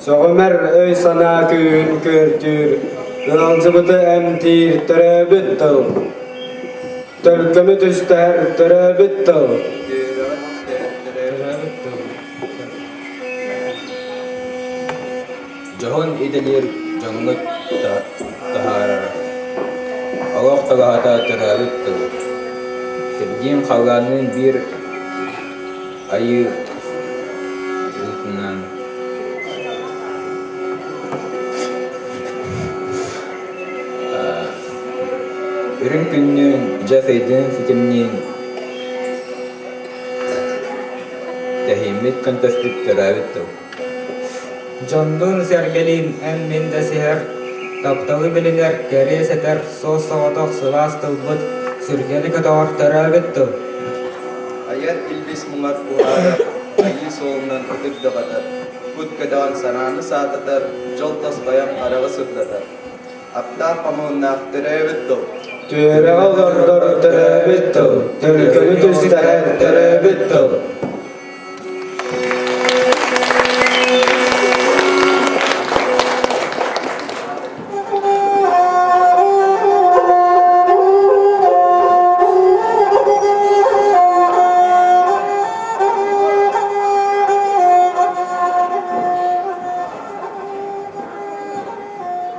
Сөҕүмэр өй-санаа күүһүн күөртүүр, ыалдьыбыты эмтиир төрөөбүт тыл. Төлкөмү түстэһэр төрөөбүт тыл. Төрөөбүт тыл. Дьоһун идэлиир дьоҥҥо таһаарара, олох талаһата төрөөбүт тыл. Сирдиин халлаанныын биир айыы уутунан Үрүҥ күннүүн, дьэ сайдыын ситимниин тэһииммит көнтөспүт төрөөбүт тыл. Дьоннуун-сэргэлиин эн-мин дэсиһэр, тапталы билинэр, кэриэс этэр суос-соҕотох сылаас тылбыт, сүргэни көтөҕөр төрөөбүт тыл. Айар илбис муҥар уһаарар, айыы суолунан ытык даҕатар, кут көтөҕөн санааны саататар, дьол тосхойон хараҕы сырдатар. Аптаах хомуһуннаах төрөөбүт тыл. Түөрэҕи олордор төрөөбүт тыл, төлкөнү түстэһэр төрөөбүт тыл.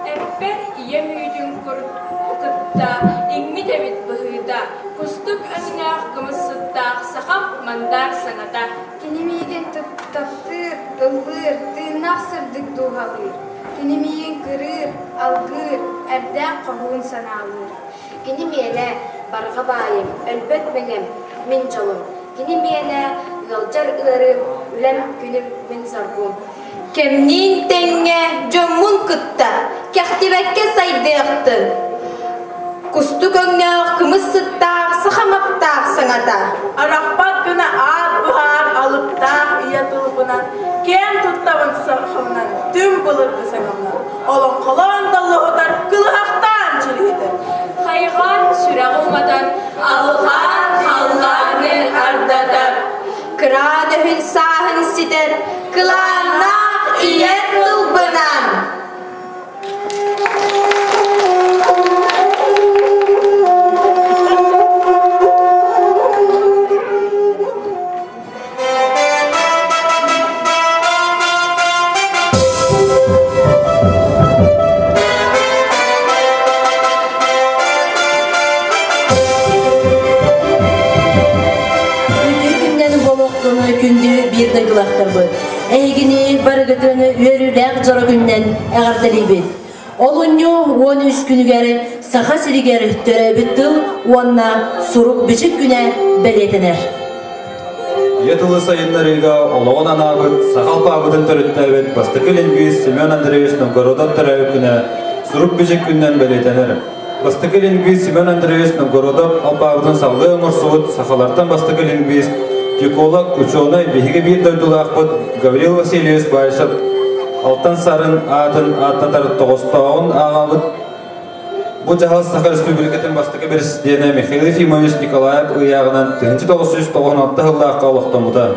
Эппэр ийэм үүтүн кытта иҥмит эбит быһыыта, кустук өҥнөөх кымыс сыттаах сахам мандаар саҥата. Кини миигин таптыыр, ыллыыр, тыыннаах сырдык дууһалыыр. Кини миигин кырыыр, алгыыр, эрдээх хоһуун санаалыыр. Кини миэнэ, барҕа баайым, өлбөт мэҥэм, мин дьолум. Кини миэнэ, ыалдьар ыарыым, үлэм, күнүм, мин соргум. Кэмниин тэҥҥэ дьоммун кытта кэхтибэккэ сайдыахтын. Кустук өҥнөөх кымыс сыттаах сахам аптаах саҥата. Арахпат гына аат быһаар алыптаах ийэ тылбынан, киэн туттабын сахамынан, түҥ былыргы саҥамнан, олоҥхолоон доллоһутар, кылыһахтаан чилиһитэр. Хайҕаан сүрэҕи уматар, алҕаан халлааны ардатар. Кыраан өһүн сааһын ситэр, кылааннаах ийэ тылбынан. Үтүө күннэн буолуохтуну күндү биир дойдулаахтарбыт. Эһигини барыгытын үөрүүлээх дьоро күннэн эҕэрдэлиибит. Олунньу 13 күнүгэр Саха сиригэр төрөөбүт тыл уонна сурук-бичик күнэ бэлиэтэнэр. Ийэ тылы сайыннарыыга олоҕун анаабыт, саха алпаабытын төрүттээбит бастакы лингвист Семен Андреевич Новгородов төрөөбүт күнэ сурук-бичик күнүнэн бэлиэтэнэр. Бастакы лингвист Семен Андреевич Новгородов алпаабытын салгыы оҥорсубут сахалартан бастакы лингвист, тюколог, учуонай биһиги биир дойдулаахпыт Гаврил Васильевич Баишев Алтан Сарын аатын ааттатар тоҕостооҕун ааҕабыт. Бу дьаһал Саха Республикатын бастакы бэрэсидьиэнэ Михаил Ефимович Николаев ыйааҕынан 1996 сыллаахха олохтоммута.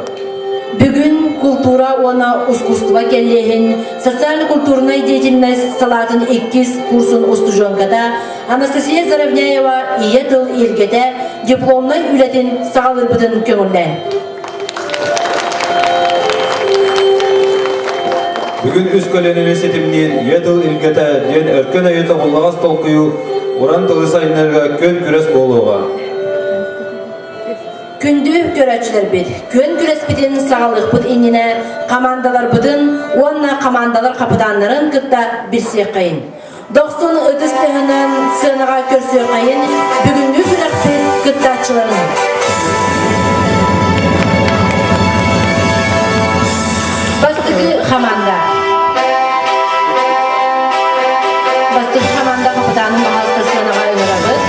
Бүгүн култуура уонна ускуустуба кэллиэһин социально-культурнай деятельность салаатын иккис курсун устудьуонката Анастасия Заровняева ийэ тыл илгэтэ дипломнай үлэтин саҕалыырбытын көҥүллээн. Бүгүн үс көлүөнэни ситимниир Ийэ тыл илгэтэ диэн өркөн өйү тобуллаҕас толкуйу уран тылы сайыннарыыга күөн күрэс буолуоҕа. Күндү көрөөччүлэрбит, күөн күрэспитин саҕалыахпыт иннинэ хамаандаларбытын уонна хамаандалар хапытааннарын кытта билсиэххэйин. Дохсун ытыс тыаһынан сыанаҕа көрсүөххэйин бүгүҥҥү күрэхпит кыттааччыларын. Бастакы хамаанда. Бастакы хамаанда хапытаанын баһаалыста сыанаҕа ыҥырабыт.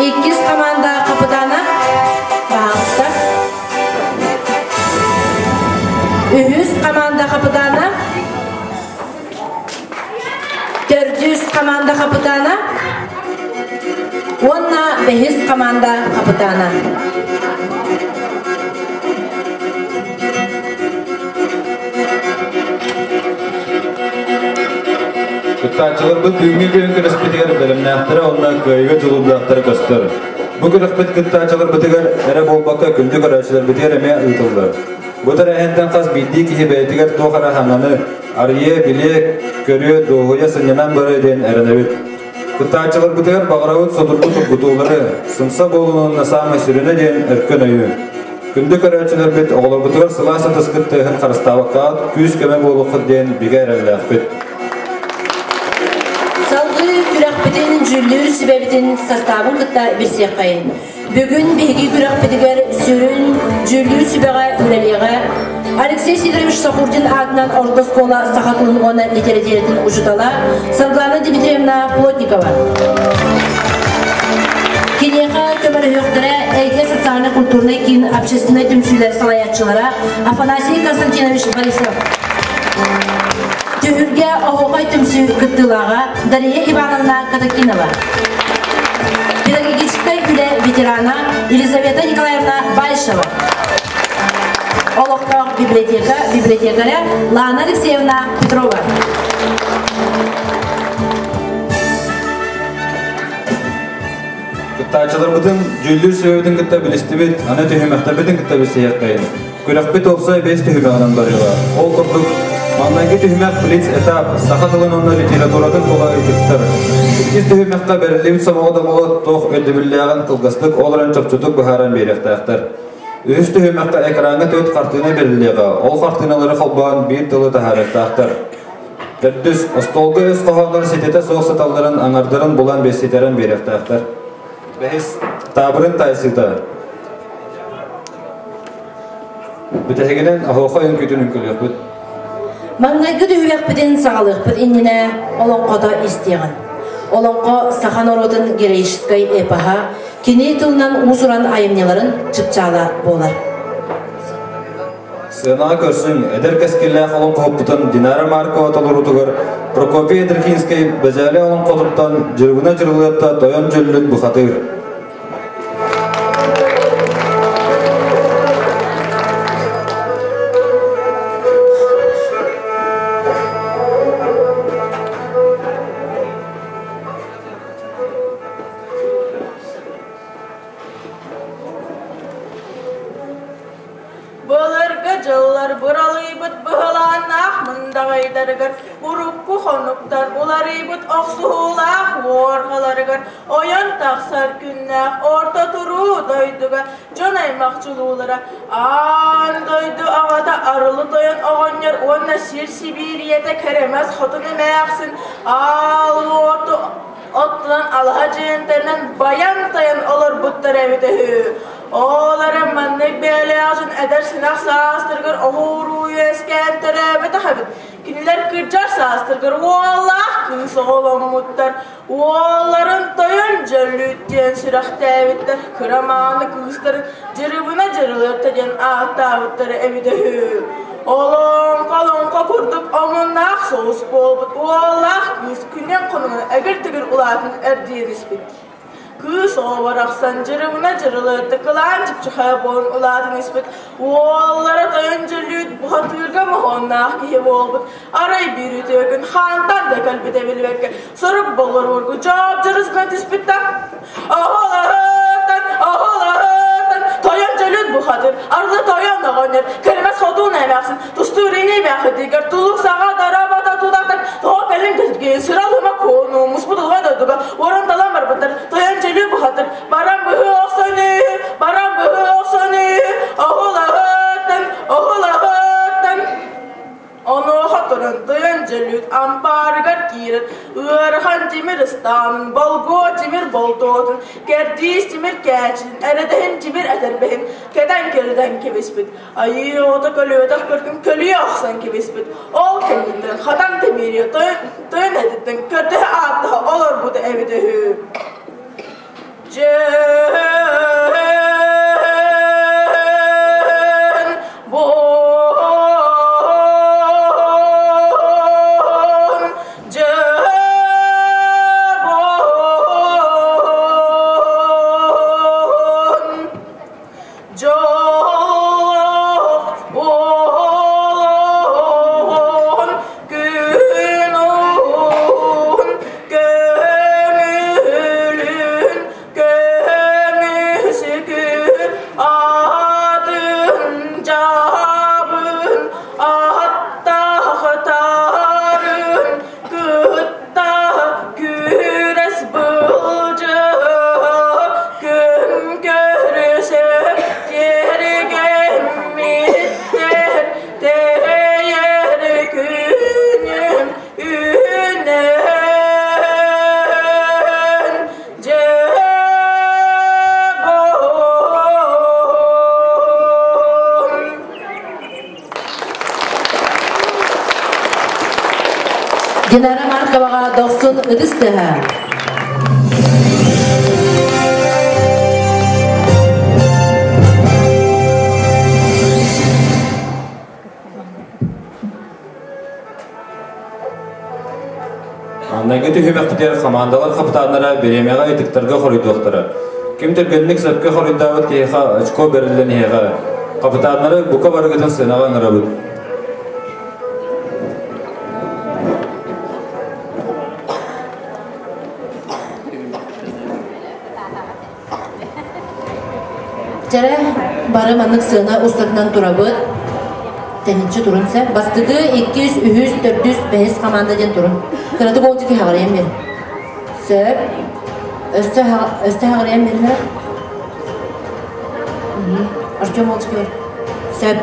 Иккис хамаанда хапытаана баһаалыста. Үһүс хамаанда хапытаана. Төрдүс хамаанда хапытаана. Уонна бэһис хамаанда хапытаана. Кыттааччыларбыт бүгүҥҥү күөн күрэспитигэр бэлэмнээхтэрэ уонна кыайыыга дьулуурдаахтара көстөр. Бу күрэхпит кыттааччыларбытыгар эрэ буолбакка күндү көрөөччүлэрбитигэр эмиэ ыытыллар. Бу тэрээһинтэн хас биирдии киһи бэйэтигэр туох эрэ саҥаны арыйыа, билиэ, көрүө, дуоһуйа сынньанан барыа диэн эрэнэбит. Кыттааччыларбытыгар баҕарабыт судургу тургутуулары, сымса буолун уонна саамай сүрүнэ диэн өркөн өйү. Күндү көрөөччүлэрбит оҕолорбутугар сылаас ытыскыт тыаһын харыстаабаккаҕыт күүс-көмө буолуоххут диэн бигэ эрэллээхпит. Салгыы күрэхпитин дьүүллүүр сүбэбитин састаабын кытта билсиэххэйин. Бүгүн биһиги күрэхпитигэр сүрүн дьүүллүүр сүбэҕэ үлэлиэҕэ Алексей Сидорович Сахурдин аатынан орто оскуола саха тылын уонна литэрэтиирэтин учуутала Саргылана Дмитриевна Плотникова. Киниэхэ көмөлөһүөхтэрэ Эйгэ социально-культурнай киин общественнай түмсүүлэр салайааччылара Афанасий Константинович Борисов. Түһүлгэ оһуохай түмсүү кыттыылааҕа Дария Ивановна Катакинова. Педагогическай үлэ ветерана Елизавета Николаевна Баишева. Олохтоох библиотека библиотекаря Лана Алексеевна Петрова. Кыттааччыларбытын дьүүллүүр сүбэбитин кытта билистибит, аны түһүмэхтэрбитин кытта билсиһиэххэйин. Күрэхпит уопсай бэс түһүмэҕинэн барыаҕа. Ол курдук, маҥнайгы түһүмэх блиц этап, саха тылын уонна литературатын тула ыйытыктар. Иккис түһүмэххэ бэриллибит сомоҕо домоҕо туох өйдөбүллээҕин кылгастык ол эрэн чопчутук быһааран биэриэхтээхтэр. Үһүс түһүмэххэ экраҥҥа түөрт хартыына бэриллиэҕэ, ол хартыыналары холбоон биир тылы таһаарыахтаахтар. Төрдүс, остуолга өс хоһооннор ситэтэ суох сыталларын аҥардарын булан ситэрэн биэриэхтээхтэр. Бэһис, таабырын таайсыыта. Бүтэһигинэн оһуохай үҥкүүтүн үҥкүүлүөхпүт. Маҥнайгы түһүөхпүтүн саҕалыахпыт иннинэ олоҥхото истиэҕин. Олоҥхо саха норуотун героическай эпоһа, кини тылынан уус-уран айымньыларын чыпчаала буолар. Сыанаҕа көрсүҥ, эдэр кэскиллээх олоҥхоһуппутун Динара Маркова толоруутугар Прокопий Ядрихинскай Бэдьээлэ олоҥхотуттан Дьырыбына Дьырылыатта Тойон Дьөллүт бухатыыр. Былыргы дьыллар быралыйбыт быһылааннаах мындаҕайдарыгар, урукку хонуктар уларыйбыт охсуһуулаах уорҕаларыгар ойон тахсар күннээх орто туруу дойдуга дьон аймах чулуулара аан дойду аҕата Арылы Тойон оҕонньор уонна сир Сибиирийэтэ Кэрэмэс Хотун эмээхсин аал уоту оттунан алаһа дьиэнтэнэн байан-тайан олорбуттар эбитэ үһү. Ол эрэн маннык бэйэлээх дьон эдэр сэнэх саастарыгар оһууруу үөскээн төрөөбөтөх эбит. Кинилэр кырдьар саастарыгар уоллаах кыыс оҕоломмуттар. Уолларын тойон Дьөллүүт диэн сүрэхтээбиттэр. Кыра мааны кыыстарын Дьырыбына Дьырылыатта диэн ааттаабыттара эбитэ үһү. Олоҥхо-олоҥхо курдук омуннаах соҕус буолбут уоллаах кыыс күнүн-хонугун эгир-тигир улаатан эрдийэн испит. Кыыс оҕо барахсан дьырыбына дьырылыатта кылаан чыпчахайа буолан улаатан испит. Уоллара тойон дьөллүүт бухатыырга моһуоннаах киһи буолбут. Арай биир үтүө күн хаантан да кэлбитэ билбэккэ сорук болоруоргу дьоп дьырыс гына түспүт да Оһолаһыттан, оһолаһыттан, тойон дьөлүт бухатыр, арлы тойон оҕонньор, кэрэмэс хотун эмээхсин, тустуур иҥэй бээхитигэр тулук саҕа дарабата тутахтан, тоҕо кэлин көтүргүн, сыралыма куону, муспут улга дойдуга, уоран талан барбыттар, тойон дьөлү бухатыр, баран быһыы охсон үһү, баран быһыы охсон үһү, оһолаһыттан, оһолаһыттан. Онуоха туран тойон Дьөлүт ампаарыгар киирэн ыарахан тимир ыстаанын, болгуо тимир болтуотун, кэрдиис тимир кээчитин, эрэдэһин тимир этэрбэһин кэтэн кэритэн кэбиспит. Айыы оҕото көлүөтэх көркүм көлүйэ охсон кэбиспит. Ол кэнниттэн хатан тимири тойон этиттэн көрдөһө ааттаһа олорбута эбитэ үһү. Дьэн буон дьэ буон Дьоллоох буолуон күн уһун. Динара Марковаҕа дохсун ытыс тыаһа. Маҥнайгы түһүмэхпитигэр хамаандалар хапытааннара бириэмэҕэ ыйытыктарга хоруйдуохтара. Ким түргэнник сөпкө хоруйдаабыт киһиэхэ очко бэриллэн иһиэҕэ. Хапытааннары бука барыгытын сыанаҕа ыҥырабыт. Чэрэ, бары маннык сыана устатынан турабыт. Тэниччи турун сэ. Бастакы, иккис, үһүс, төрдүс, бэһис команда диэн турун. Кыратык ол диэки хаҕарыйан бер. Сөп. Өссө өссө хаҕарыйан берилэр. Артем ол диэки Сөп.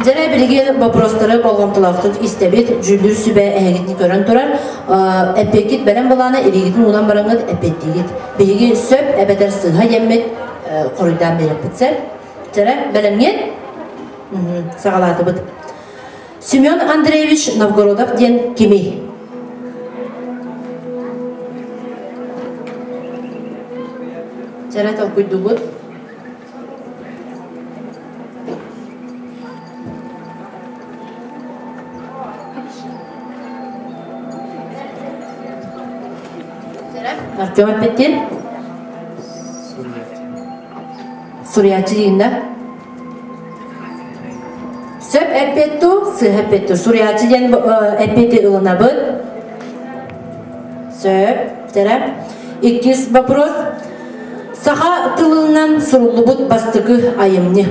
Дьэрэ билигин вопростары болҕомтолоохтук истэбит, дьүүллүүр сүбэ эһигитин көрөн турар. Эппиэккит бэлэм былаана илиигитин уунан бараҥҥыт эппиэттиигит. Биһиги сөп эбэтэр сыыһа диэммит хоруйдаан биэриэхпит сөп. Дьэрэ бэлэмҥит? Саҕалаатыбыт. Семен Андреевич Новгородов диэн кимий? Дьэрэ толкуйдугут. Артем эппиттин? Суруйааччы диин да? Сөп эппиэтту, сыыһа эппиэтту. Суруйааччы диэн эппиэти ылынабыт. Сөп. Дьэрэ. Иккис вопрос. Саха тылынан суруллубут бастакы айымньы.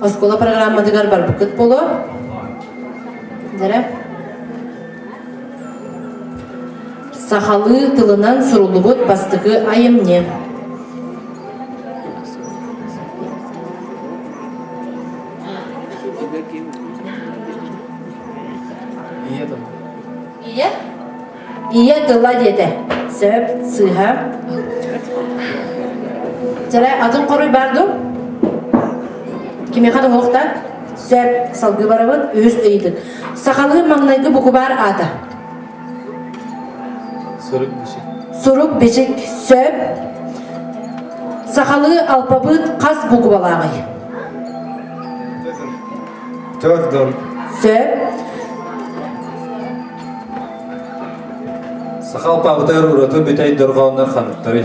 Оскуола программатыгар барбыккыт буолуо. Дьэрэ. Сахалыы тылынан суруллубут бастакы айымньы. Ийэ? Ийэ тыла диэтэ. Сөп, сыыһа. Чэрэ, атын хоруй баар дуу? Кимиэхэ да уһуохта? Сөп, салгыы барабыт. Үһүс ыйытык. Сахалыы маҥнайгы букубаар аата? Сурук бичик. Сурук бичик сөп. Сахалыы алпабыт хас букубалааҕый? Төрдөн. Сөп. Саха алпаабытыгар ураты бүтэй дорҕооннор ханныктарый?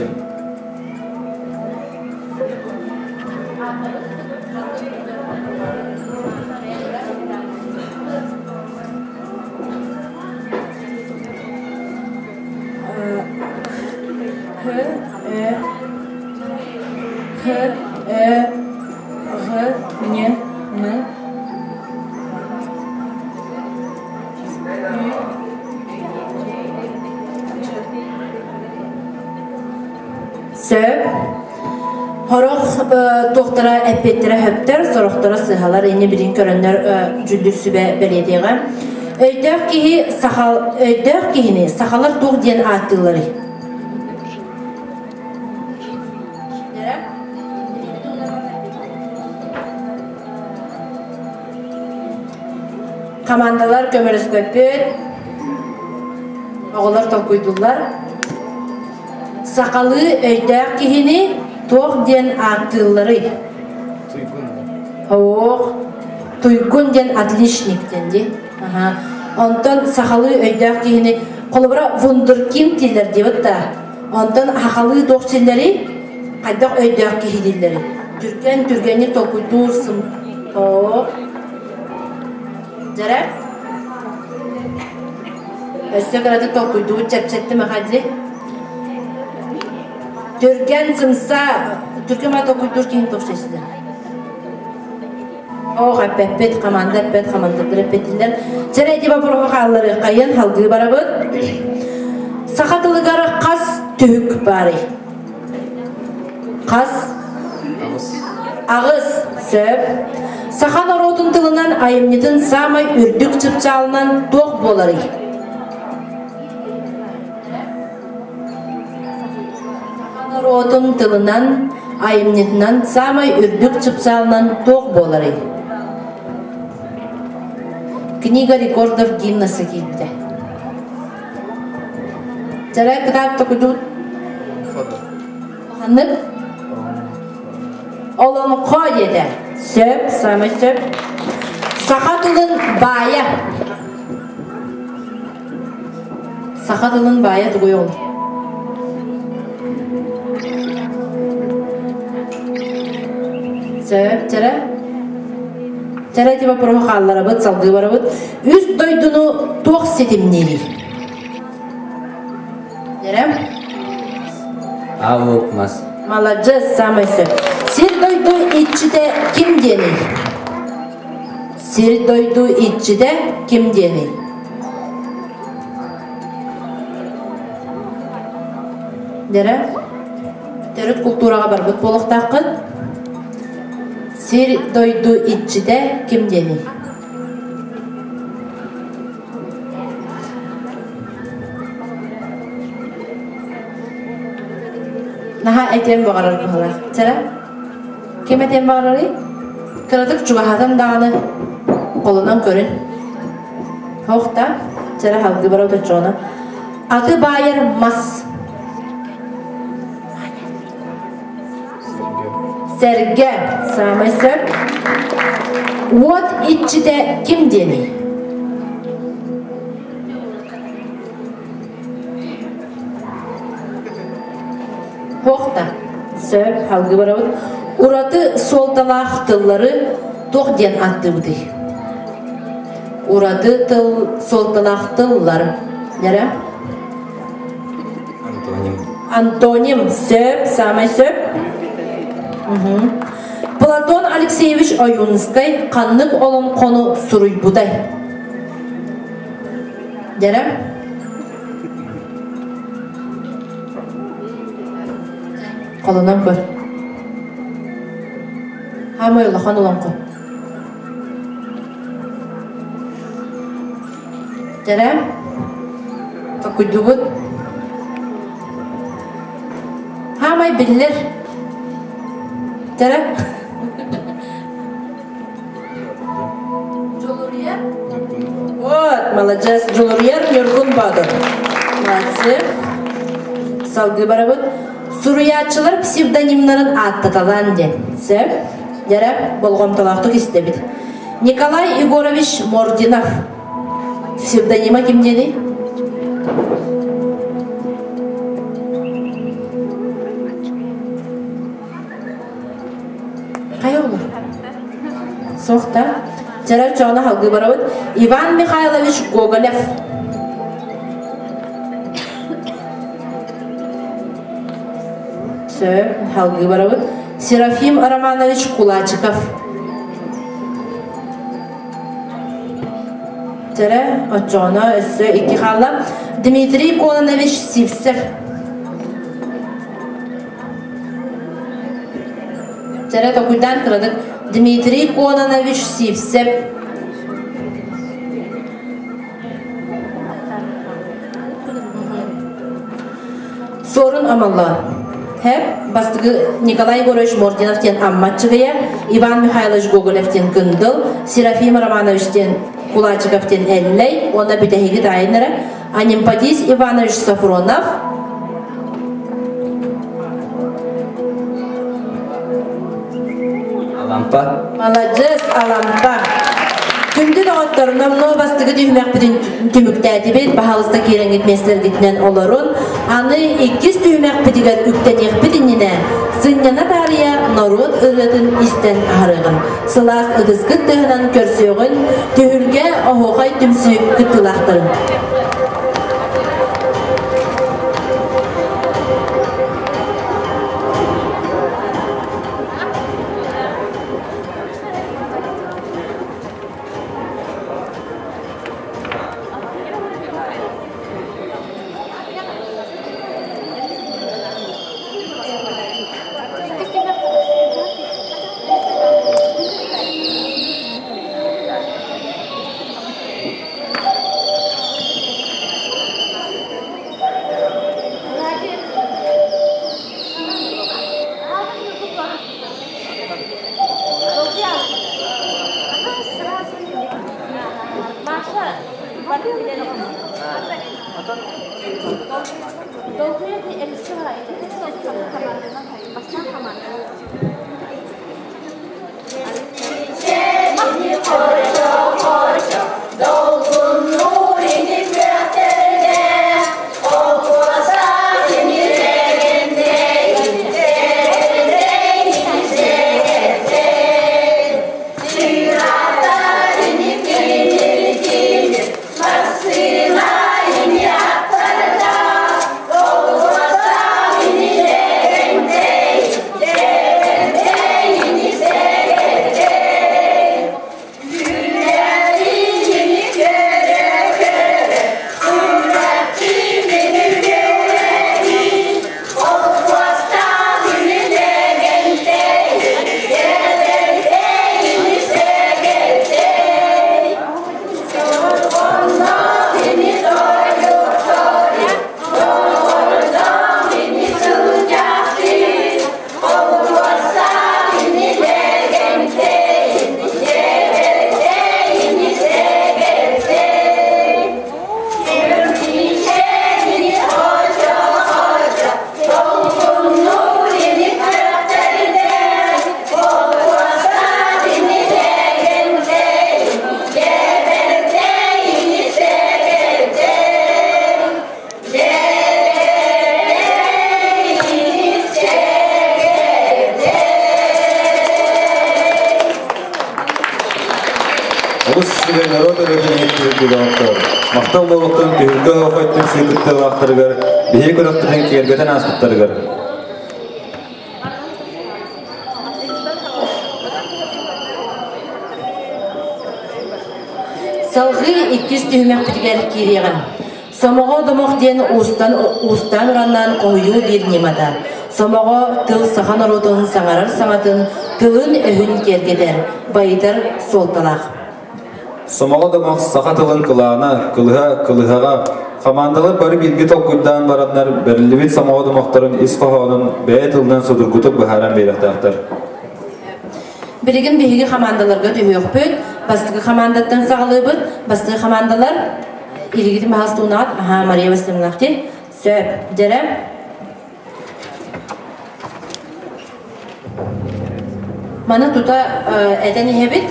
Һ, Э, Һ, Э, Ҕ, Н, М, Сөп. Хорох туохтара эппиэттэрэ хөптөр, сорохторо сыһалар ини билин көрөннөр дьүллүр сүбэ бэлиэтиэҕэ. Өйдөөх киһи сахал өйдөөх киһини сахалар туох диэн ааттыылларый? Командалар көмөлөспөппүт. Оҕолор толкуйдууллар. Сахалыы өйдөөх киһини туох диэн ааттыылларый? Туйгун. Ох, туйгун диэн отличник диэн дии. Аха. Онтон сахалыы өйдөөх киһини холобура вундеркинд дииллэр диэбит да. Онтон сахалыы туох дииллэрий? Хайдах өйдөөх киһи дииллэрий? Түргэн түргэнник толкуйдуур сым. Ох. Дьэрэ. Өссө кыратык толкуйдуубут чэпчэттим ахадьи. Түргэн сымса, түргэн ма толкуйдуур киһин тохсесилер. Ох, эппэппит, команда эппэт, командалар эппэтиллэр. Чэрэ ити боппуруоһу хаалларыаххайын, халгыы барабыт. Саха тылыгар хас түһүк баарый? Хас? Аҕыс. Сөп. Саха норуотун тылынан айымньытын саамай үрдүк чыпчаалынан туох буоларый? Саха норуотун тылынан айымньытынан саамай үрдүк чыпчаалынан туох буоларый? Книга рекордов Гиннесса киирбитэ. Чара кытаат токудут. Ханнык? Олоҥхо диэтэ. Сөп, самый сөп. Саха тылын баайа. Саха тылын баайа тугуй ол? Сөп, чара. Чара ити боппуруоһу хаалларабыт, салгыы барабыт. Үс дойдуну туох ситимниирий? Нерем? Аалык мас. Маладьыас, самый сөп. Сир дойду иччитэ ким диэний? Сир дойду иччитэ ким диэний? Дэрэ, төрүт култуураҕа барбыт буолуохтааххыт. Сир дойду иччитэ ким диэний? Наһаа этиэн баҕарар быһалаах. Чара, ким этиэн баҕарарый? Кыратык чугаһатан даҕаны холонон көрүн. Ох да, чара халгы бара оточчоҕуна. Аты баайар мас. Сэргэ. Саамай сөп. Уот иччитэ ким диэний? Хуохта. Сөп, халгы барабыт. Ураты суолталаах тыллары туох диэн ааттыыбытый? Ураты тыл суолталаах тыллар. Нэрэ? Антоним. Антоним. Сөп, самай сөп. Платон Алексеевич Ойуунскай ханнык олоҥхону суруйбутай? Дьэрэ? Холонон көр. Хаамай улахан олоҥхо. Дьэрэ? Токуйдубут. Хаамай биллэр. Дьэрэ? Дьулуруйар? Вот, молодец. Дьулуруйар Ньургун Боотур. Молодцы. Салгыы барабыт. Суруйааччылар псевдонимнарын ааттаталаан диэн. Сөп? Дьэрэ, болҕомтолоохтук истэбит. Николай Егорович Мординов. Псевдонима ким диэний? Хайа olur? Суох да. Чара чоҕуна халгыы барабыт. Иван Михайлович Гоголев. Сөп, халгыы барабыт. Серафим Романович Кулачиков. Чара оччоҕуна өссө икки хаалла. Дмитрий Кононович Сивцев. Чэрэ токуйдаан кыратык Дмитрий Кононович Сивцев. Суорун Омоллоон. Хэп, бастакы Николай Егорович Мординов диэн Амматчыгыйа, Иван Михайлович Гоголев диэн Кындыл, Серафим Романович диэн Кулачиков диэн Эллэй, уонна бүтэһиги таайыннара Анимпадис Иванович Сафронов, Алампа. Маладьыас, Алампа. Күндү доҕоттор, номнуо бастакы түһүмэхпитин түмүктээтибит. Баһаалыста киирэҥҥит миэстэлэргитинэн олорун. Аны иккис түһүмэхпитигэр үктэниэхпит иннинэ сынньана таарыйа норуот ырыатын истэн аһарыаҕын. Сылаас ытыскыт тыаһынан көрсүөҕүн, түһүлгэ оһуохай түмсүү кыттыылаахтарын. үчүгэй норуот ырыатын иһиттибит дьолоохтор. Махтал буолуохтун түһүлгэ оһохой түмсүү кыттыылаахтарыгар, биһиги күрэхпитин киэргэтэн ааспыттарыгар. Салгыы иккис түһүмэхпитигэр киириэҕин. Сомоҕо домох диэн уустан уустаан ураннаан хоһуйуу биир ньымата. Сомоҕо тыл саха норуотун саҥарар саҥатын, тылын-өһүн киэргэтэр, байытар суолталаах. Сомоҕо домох саха тылын кылаана, кылыһа, кылыһаҕа хамаандалар бары бииргэ толкуйдаан бараннар бэриллибит сомоҕо домохторун ис хоһоонун бэйэ тылынан судургутук быһааран биэриэхтээхтэр. Билигин биһиги хамаандаларга түһүөхпүт. Бастакы хамаандаттан саҕалыыбыт. Бастакы хамаандалар илигитин баһаас туунаҕат. Аха, Мария Васильевна Сөп. Дьэрэ. Маны тута этэн иһэбит.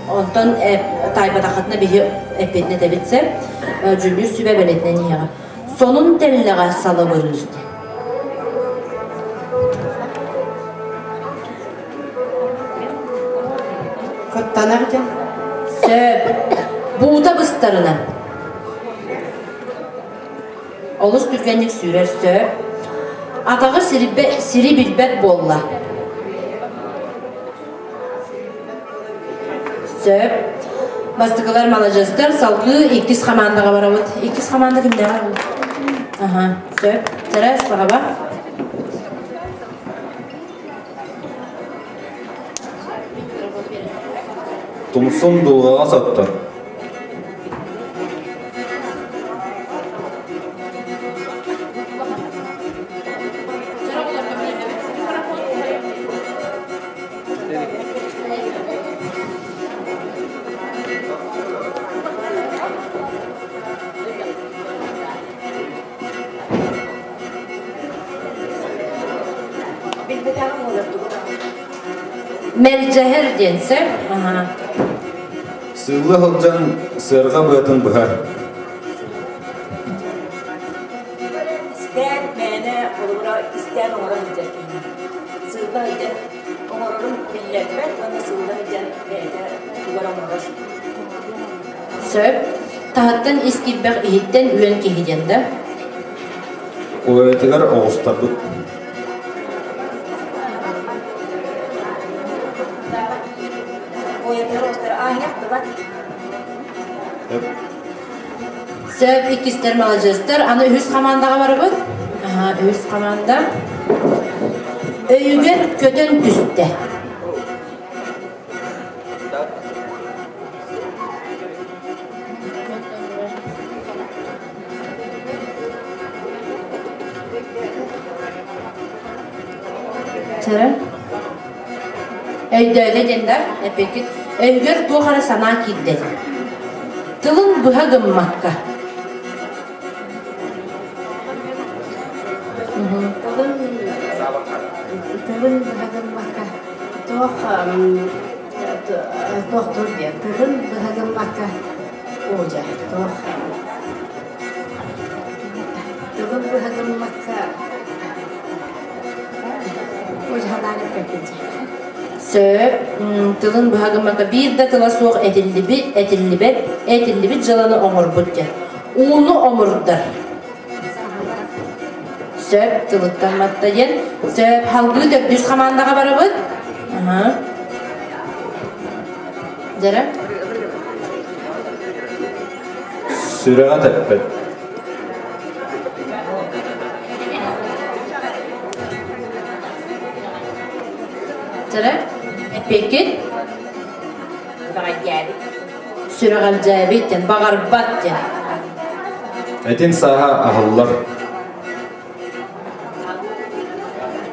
Онтон таайбатаххытына биһи эппиэтин этэбит сөп. Дьүллүүр сүбэ бэлэтинэн иһэҕэ. Сонун тэллэҕэ салыбырыыр. Куттанар дьон. Сөп. Буута быстарынан. Олус түргэнник сүүрэр сөп. Атаҕы сири билбэт буолла. Сөп. Бастакылар маладьыастар, салгыы иккис хамаандаҕа барабыт. Иккис хамаанда кимнээҕэр ол? Аха, сөп. Тэрээс баҕаба. Тумсун дулҕаҕа соттор. Мэлдьэһэр диэн сөп. Сыылла сылдьан сыарҕа быатын быһар. Истээн мээнэ холобура истээн оҥоро сылдьар киһи. Сыылла сылдьан оҥорорун биллэрбэт уонна сыылла сылдьан бэйэтэ тугар оҥорор. Сөп. Таһыттан ис киирбэх иһиттэн үөн киһи диэн да? Уойатыгар оҕустарбыт. Уойатыгар оҕустар аанньах тыбат. Сөп, иккистэр маладьыастар. Аны үһүс хамаандаҕа барабыт. Аха, үһүс хамаанда. Өйүгэр көтөн түстэ. Чара. Өйдөөдө диэн да эппиккит. Өйгөр туох эрэ санаа киирдэ. Тылын быһа гыммакка. Тылын тылын быһа гыммакка туох туохтуур диэн тылын быһа гыммакка уудьа туох тылын быһа гыммакка уудьаһалаан эппэппин Сөп, тылын быһа гыммакка биир да тыла суох этиллибит, этиллибэт, этиллибит дьыаланы оҥорбут диэн. Ууну омурдар. Сөп, тылыттан матта диэн. Сөп, халгыы төрдүс хамаандаҕа барабыт. Аха. Дьэрэ? Сүрэҕэ тэппэт. Дьэрэ? Эппиэккит? Сүрэҕэлдьээбит диэн, баҕарбат диэн. Этин сааһа аһыллар.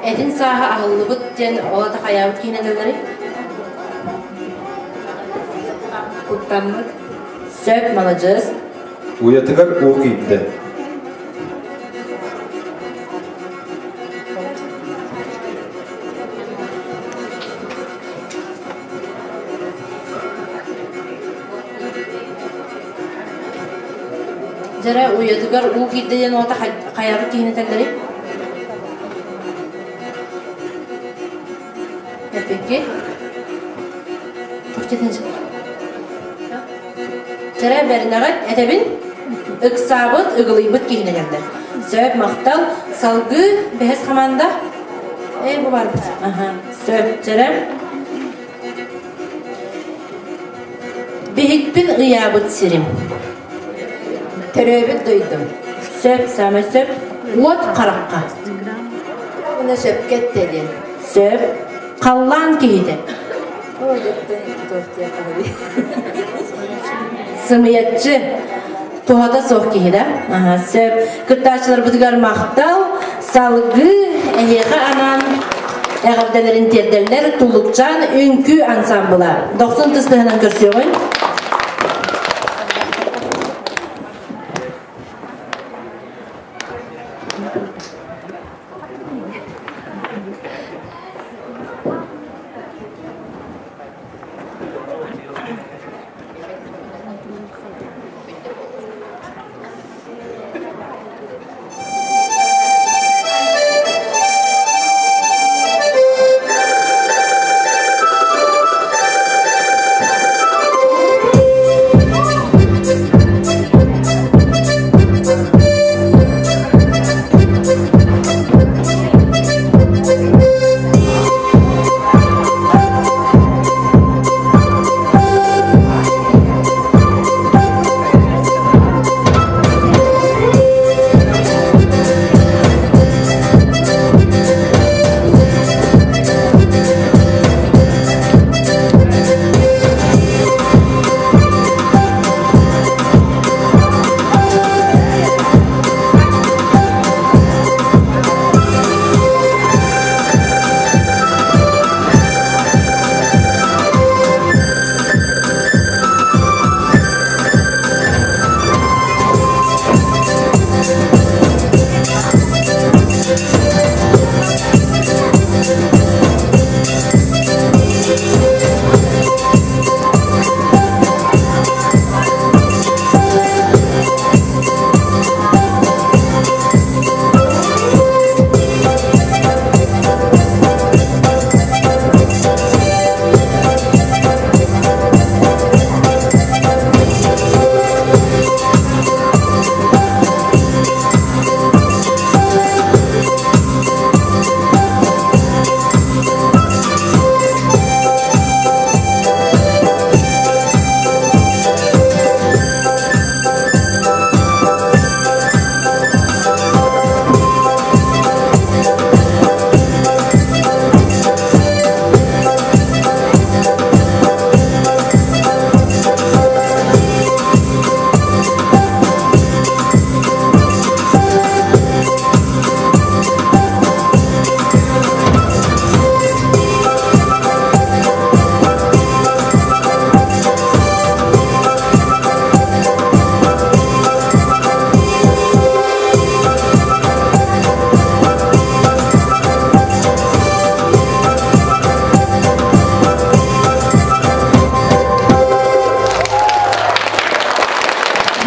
Этин сааһа аһыллыбыт диэн ол ата хайаабыт киһини этэллэрий? Куттаммыт. Сөп, маладьыас. Уйатыгар уу киирдэ. Дьэрэ уйатыгар уу киирдэ диэн уота хайабыт киһини этэллэрий? Эппикки? Туох диэтин? Чэрэ бэринэҕит этэбин. Ыксаабыт, ыгылыйбыт киһини кэллэр. Сөп, махтал. Салгыы бэһис хамаанда. Э, бу барбыт. Аха. Сөп, чэрэ. Биһикпин ыйаабыт сирим. Төрөөбүт дойдум. Сөп, саамай сөп. Уот харахха. Уна сөпкө эттэ диэн. Сөп. Халлаан киһитэ. Сымыйаччы. Туһата суох киһи да? Аха, сөп. Кыттааччыларбытыгар махтал. Салгыы эһиэхэ анаан эҕэрдэлэрин тиэрдэллэр Туллукчаан үҥкүү ансаамбыла. Дохсун тыстыһынан көрсүөҕүн.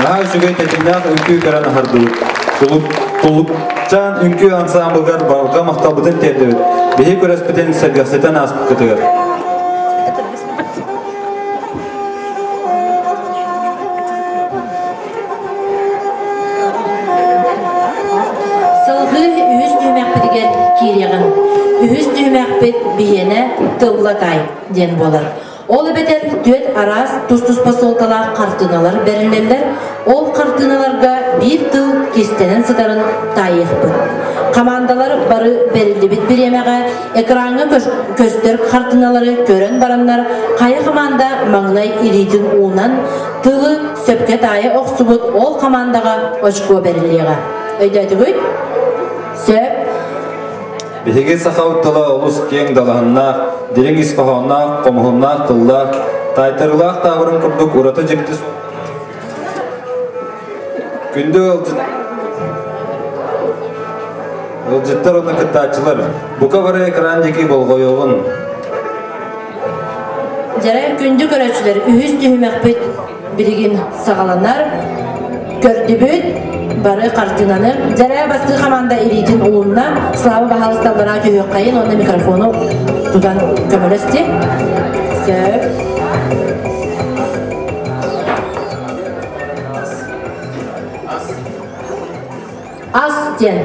Наһаа үчүгэй тэтимнээх үҥкүү көрөн аһардыбыт. Тулукчаан үҥкүү ансаамбылыгар барҕа махталбытын тиэрдэбит. Биһи күрэспитин сэргэхситэн ааспыккытыгар. Салгыы үһүс түһүмэхпитигэр киириэҕиҥ. Үһүс түһүмэхпит биһиэнэ тылла таай диэн буолар. Ол эбэтэр түөрт араас тус-туспа суолталаах хартыыналар бэриллэллэр. Ол хартыыналарга биир тыл кистэнэн сытарын таайыахпыт. Хамаандалар бары бэриллибит бириэмэҕэ экраҥҥа көстөр хартыыналары көрөн бараннар хайа хамаанда маҥнай илиитин уунан тылы сөпкө таайа охсубут ол хамаандаҕа очко бэриллиэҕэ. Өйдөөтүгүт? Сөп. Биһиги сахабыт тыла олус киэҥ далаһыннаах, дириҥ ис хоһоонноох, хомуһуннаах тыллаах, таайтарыылаах таабырын курдук ураты дьикти Күндү ыалдьыт Ыалдьыттар уонна кыттааччылар, бука бары экран диэки болҕойуоҕун. Дьэрэ күндү көрөөччүлэр, үһүс түһүмэхпит билигин саҕаланар. Көрдүбүт бары хартыынаны. Дьэрэ бастыы хамаанда илиитин уунна. Слава баһаалысталлара түһүөххэйин уонна микрофону тутан көмөлөстү. Сөп. диэн.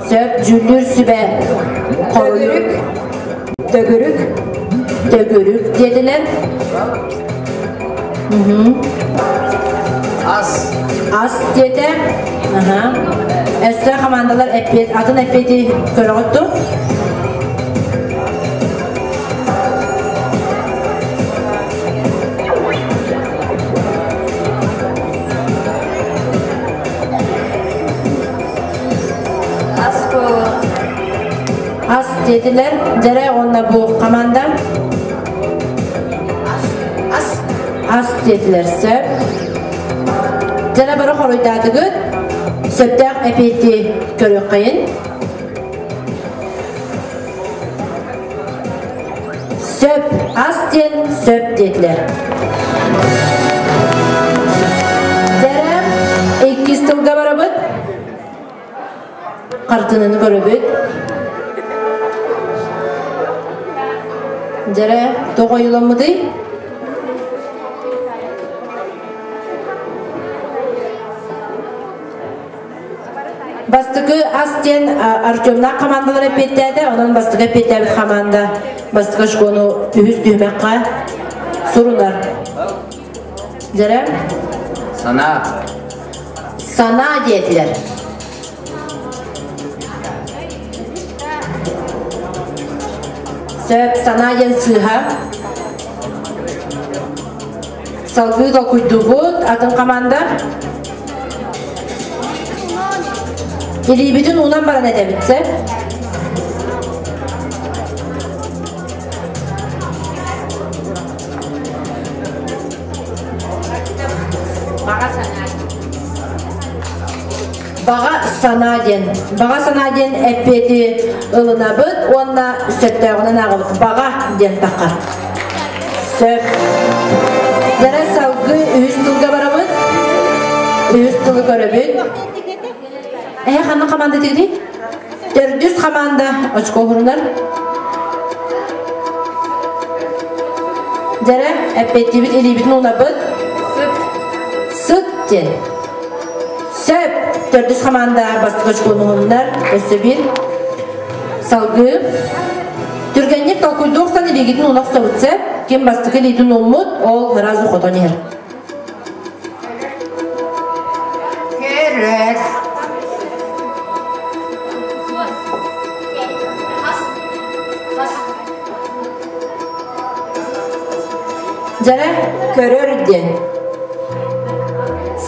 Сөп дьүүллүүр сүбэ Төгүрүк. Төгүрүк. Төгүрүк диэтилэр. Ас. Ас диэтэ. Аха. Өссө хамаандалар эппиэт, атын эппиэти көрөҕүт дуо? Ас буолуо. Ас диэтилэр. Дьэрэ уонна бу команда. Ас. Ас диэтилэр. Сөп. Дьэрэ бары хоруйдаатыгыт. Сөптөөх эпиэти көрүөххэйин. Сөп. Ас диэн сөп диэтилэр. Дьэрэ иккис тылга барабыт. Хартыынаны көрөбүт. Дьэрэ, тоҕо ойууламмытый? Бастакы ас диэн Артемнаах командалар эппиэттээтэ, онон бастакы эппиэттээбит команда бастакы очкону үһүс түһүмэххэ сурунар. Дьэрэ? Санаа. Санаа диэтилэр. Сөп, санаа диэн сыыһа. Салгыы толкуйдуубут, атын команда. Илиибитин уунан баран этэбит, сөп? Баҕа санаа. Баҕа санаа диэн. Баҕа санаа диэн эппиэти ылынабыт уонна сөптөөҕүнэн ааҕабыт. Баҕа диэн таххар. Сөп. Дьэрэ салгыы үһүс тылга барабыт. Үһүс тылы көрөбүт. Эһэ ханна команда тигди? Төрдүс команда очко уһурунар. Дьэрэ, эппиэттиибит илиибитин уунабыт. Сыт. Сыт диэн. Сөп. Төрдүс команда бастакы очкону уһуннар. Өссө биир. Салгыы. Түргэнник толкуйдуохсан илиигитин ууна охсобут сөп. Ким бастакы илиитин ууммут, ол сразу хотон иһэр. Көрөр. Дьэрэ көрөр диэн.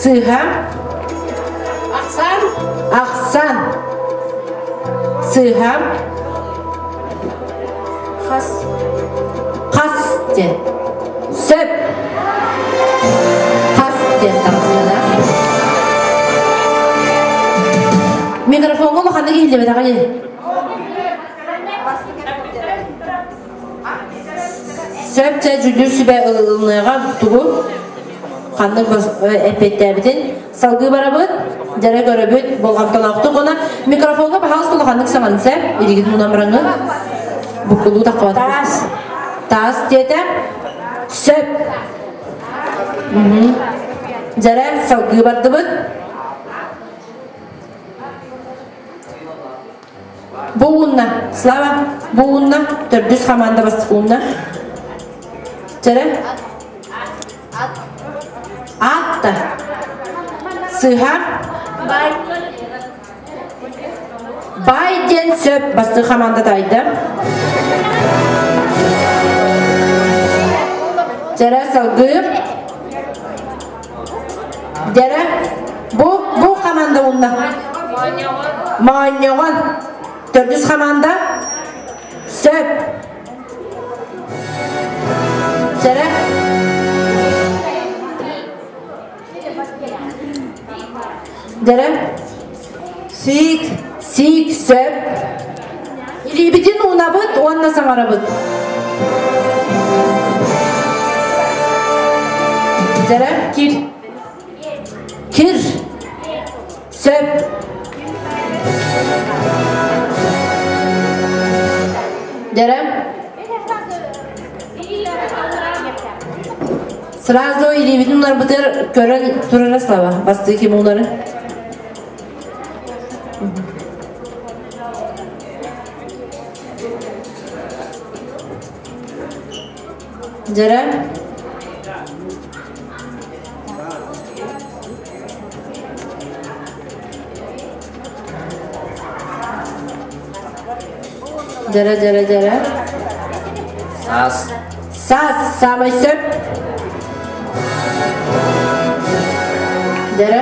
Сыыһа. Ахсан. Ахсан. Сыыһа. Хас. Хас диэн. Сөп. Хас диэн таҕыстана. Микрофоҥҥа улаханнык иһиллибэтэҕэ дии. Сөп чэ дьүүллүүр сүбэ ылыныаҕа тугу ханнык эппиэттээбитин салгыы барабыт дьэрэ көрөбүт болҕомтолоохтук уонна микрофоҥҥа баһаҕас улаханнык саҥанса илигин мунан бараҥҥын буккулуу таххабат Таас. Таас диэтэ. Сөп. Дьэрэ салгыы бардыбыт. Бу уунна. Слава, бу уунна. Төрдүс команда бастакы уунна. Дьэрэ. Атта. Сыһа. Бай. Бай диэн сөп бастакы команда тайда. Дьэрэ салгыы. Дьэрэ бу бу команда уунна. Моонньоҕон. Төрдүс команда. Сөп. Дьэрэ. Дэрэ. Сиик. Сиик сөп. Илиибитин уунабыт уонна саҥарабыт. Дэрэ. Кир. Кир. Сөп. Дэрэ. Сразу илиибитин уларбытыгар көрөн турара Слава. Бастыы ким улары? Дьэрэ. Дьэрэ, дьэрэ, дьэрэ. Саас. Саас, саамай сөп. Дьэрэ.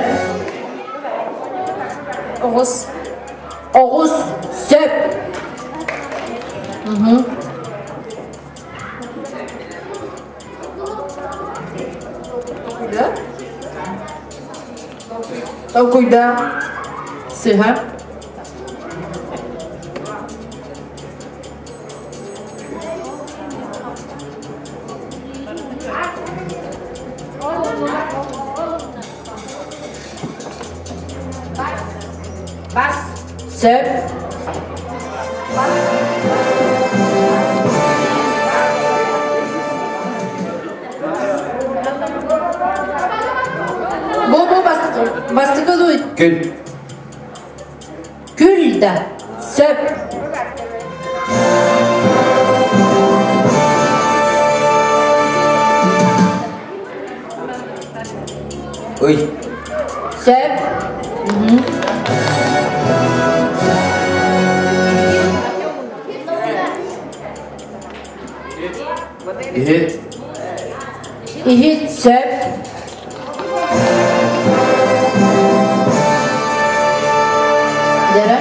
Оҕус. Оҕус, сөп. Толкуйда. Сыһа. Бас. Сөп. Бу бу бастакы дуй. Күл. Күл да. Сөп. Ый. Сөп. Иһит. Иһит сөп. Дера.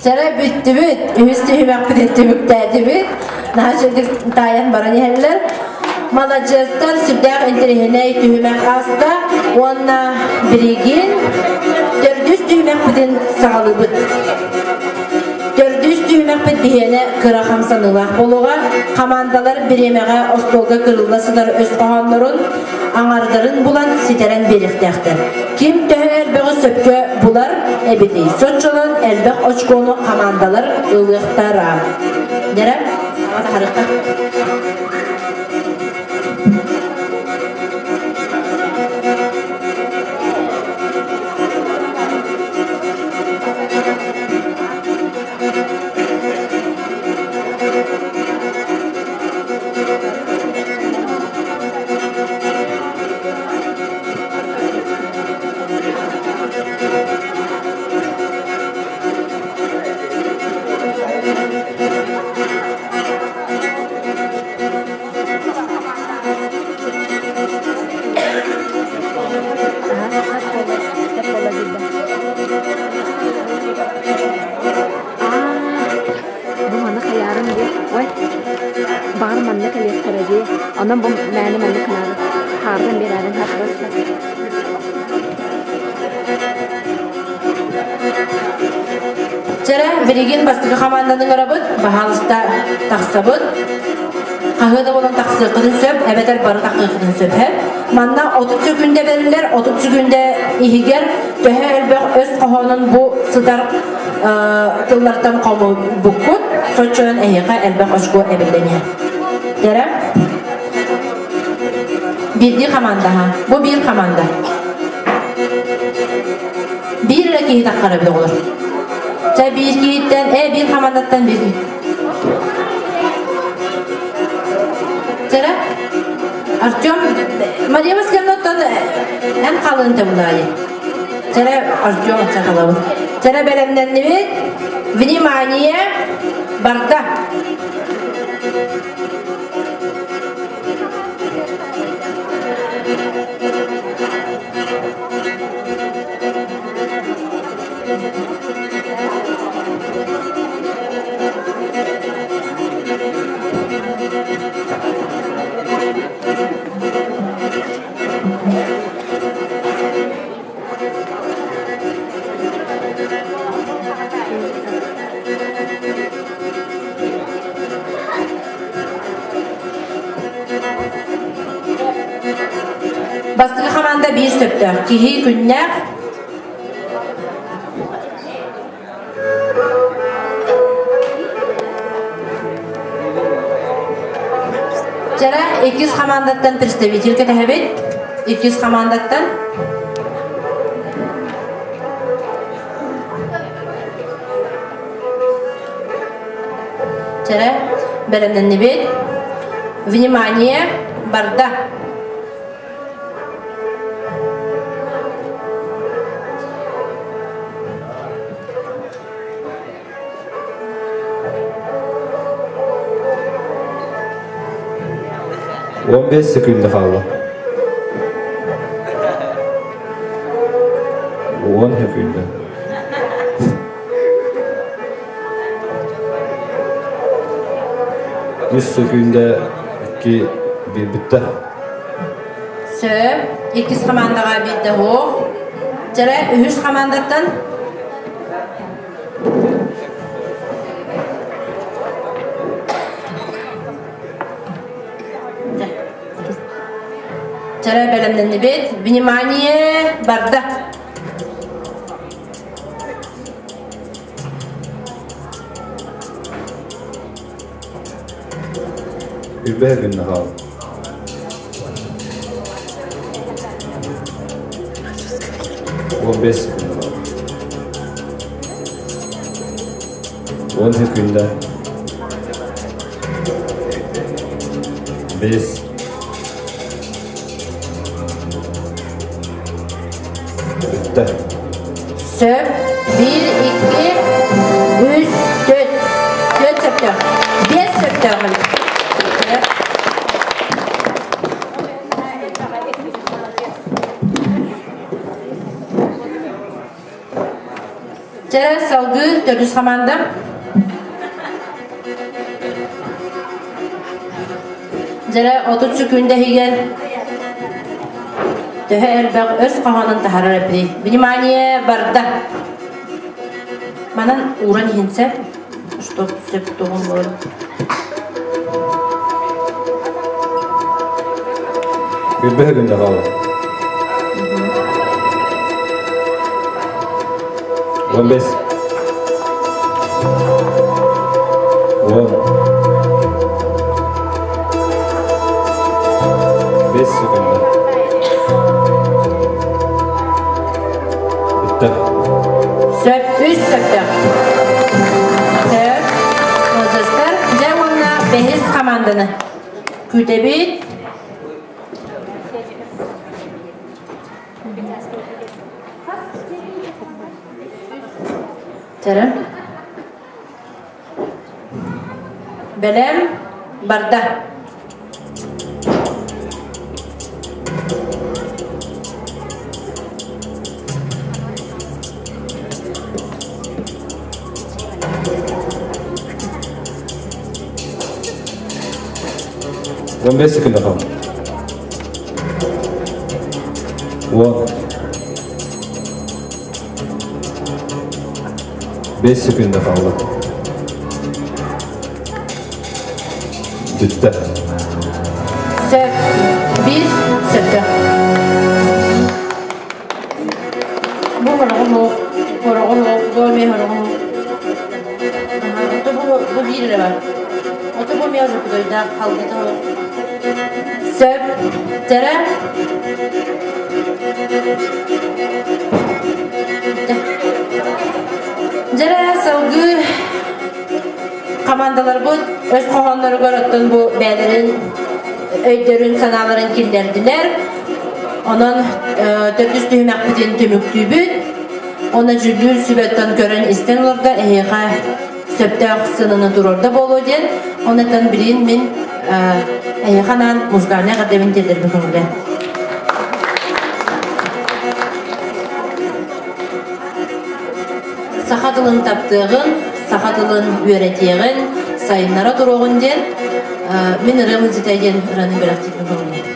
Чара бүттүбүт, үһүс түһүмэхпитин түмүктээтибит. Наһаа үчүгдүк таайан баран иһэллэр. Маладьыастар сүрдээх интэриэһинэй түһүмэх ааста уонна билигин төрдүс түһүмэхпитин саҕалыыбыт. Төрдүс түһүмэхпит биһиэнэ кыра хамсаныылаах буолуоҕа. Хамаандалар бириэмэҕэ остуолга кырылла сытар өс хоһооннорун аҥардарын булан ситэрэн биэриэхтээхтэр. Ким төһө элбэҕи сөпкө булар эбитий? Соччонон элбэх очкону хамаандалар ылыахтара. Дэрэ, саҥа Бу маны хайаарым диэ. Ой, баҕар манна кэлиэхтэрэ дии. Онон бу мээнэ манна кынаары хаардан биэрээрин хатырыста. Чэрэ, билигин бастакы хамаанданы ыҥырабыт, баһаалыста тахсабыт. Хаһыа да буолан тахсыаххытын сөп, эбэтэр бары тахсыаххытын сөп. Манна 30 сөкүүндэ бэриллэр, 30 сөкүүндэ иһигэр төһө элбэх өс хоһоонун бу сытар тыллартан хомуйбуккут, соччонон эһиэхэ элбэх очко эбиллэниэ. Дэрэ? Биирдии хамаандаһа. Бу биир хамаанда. Биир эрэ киһи таххара эбит оҕолор. Чэ биир киһиттэн, биир хамаандаттан биир. Чэрэ? Артем, Мария Васильевнаттан эн халын табылаайы. Чэрэ Артем сахалабыт. Чэрэ бэлэмнэннибит. Внимание! Барда! Бастакы хамаанда биир сөптөөх. Киһи күннээх Чара иккис хамаандаттан представитель кэтэһэбит. Иккис хамаандаттан. Бэлэмнэннибит. Внимание, барда. 15 секунда хаалла. 10 секунда. Үс секунда икки bir bitti. Сөп. Иккис командаға биирдэ суох. Чэрэ, үһүс командаттан Чэрэ бэлэмнэннибит. Внимание, барда. Үрбэһэ күннэ хаал. 15 секунда хаал. 10 секунда. 5 Бүттэ. Сөп. Биир, икки, үс, төрт. Төрт сөптөөх. Биэс сөптөөх. Чэ, салгыы төрдүс хамаанда. Дьэрэ 30 секунда иһигэр төһө элбэх өс хоһоонун таһарар эбитий? Внимание, барда! Манан ууран иһин сөп, что сөп тугун буолар. Билбэһэ күндэ хаалла. 15. 10. 5 секунда. Бүттэ. Сөп, үс сөптөөх. Сөп. Молодецтар. Дьэ уонна бэһис хамаанданы күүтэбит. Чэрэ. Бэлэм барда. 15 секунда қалды. 10. 5 секунда қалды. Бүттэ. Сөп. Биир сөптө. Бу хороҕун суох. Хороҕун суох. Бу эмиэ хороҕун суох. Ото бу бу биир эрэ бар. Ото бу эмиэ запятойдаах халгыта суох. Сөп. Чэрэ. Дьэрэ салгыы Хамаандаларбыт өс хоһоонноругар оттон бу бэйэлэрин өйдөрүн санааларын киллэрдилэр. Онон төрдүс түһүмэхпитин түмүктүүбүт. Онно дьүүллүүр сүбэттэн көрөн истэн олордо эһиэхэ сөптөөх сыананы туруорда буолуо диэн. Оннуттан билигин мин эһиэхэ анаан музыкальнай эҕэрдэбин тиэрдэрбин көҥүллээн. Саха тылын таптыаҕын, саха тылын үөрэтиэҕин, сайыннара туруоҕун диэн мин ырыам илдьитэ диэн ырыаны бэлэхтиирбин көҥүллээтим.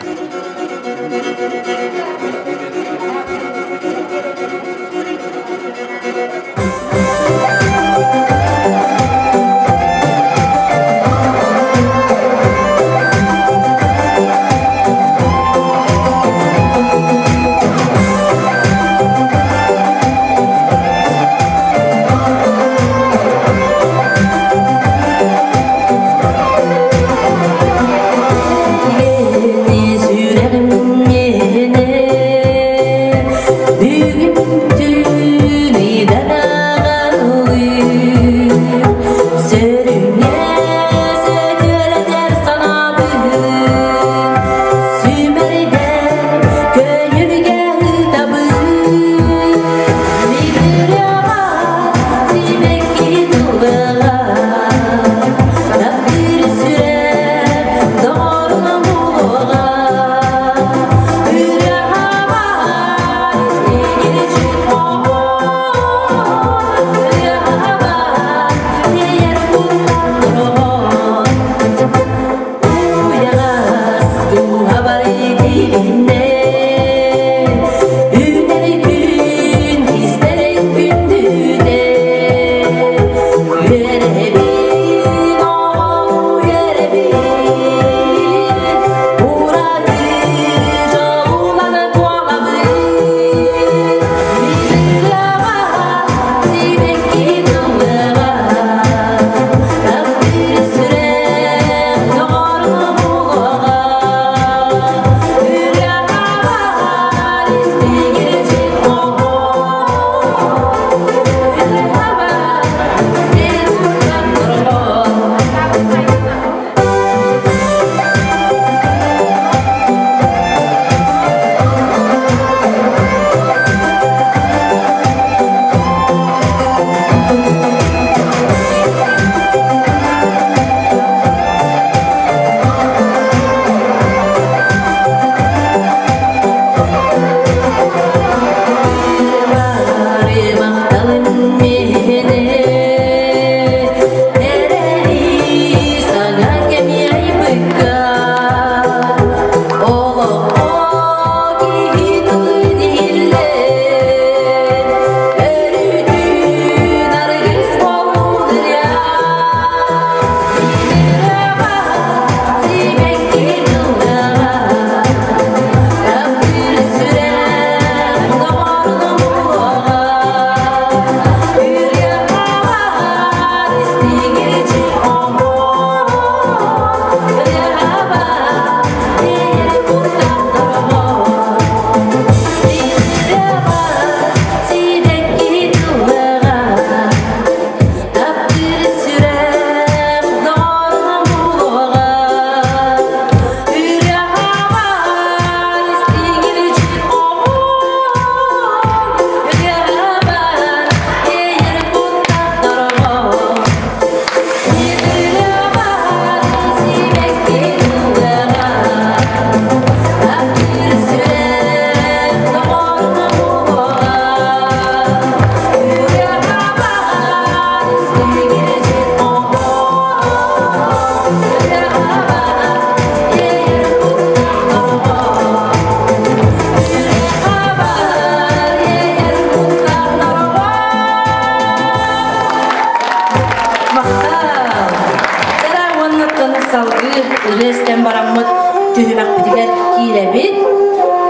ырыа истэн бараммыт түһүмэхпитигэр киирэбит.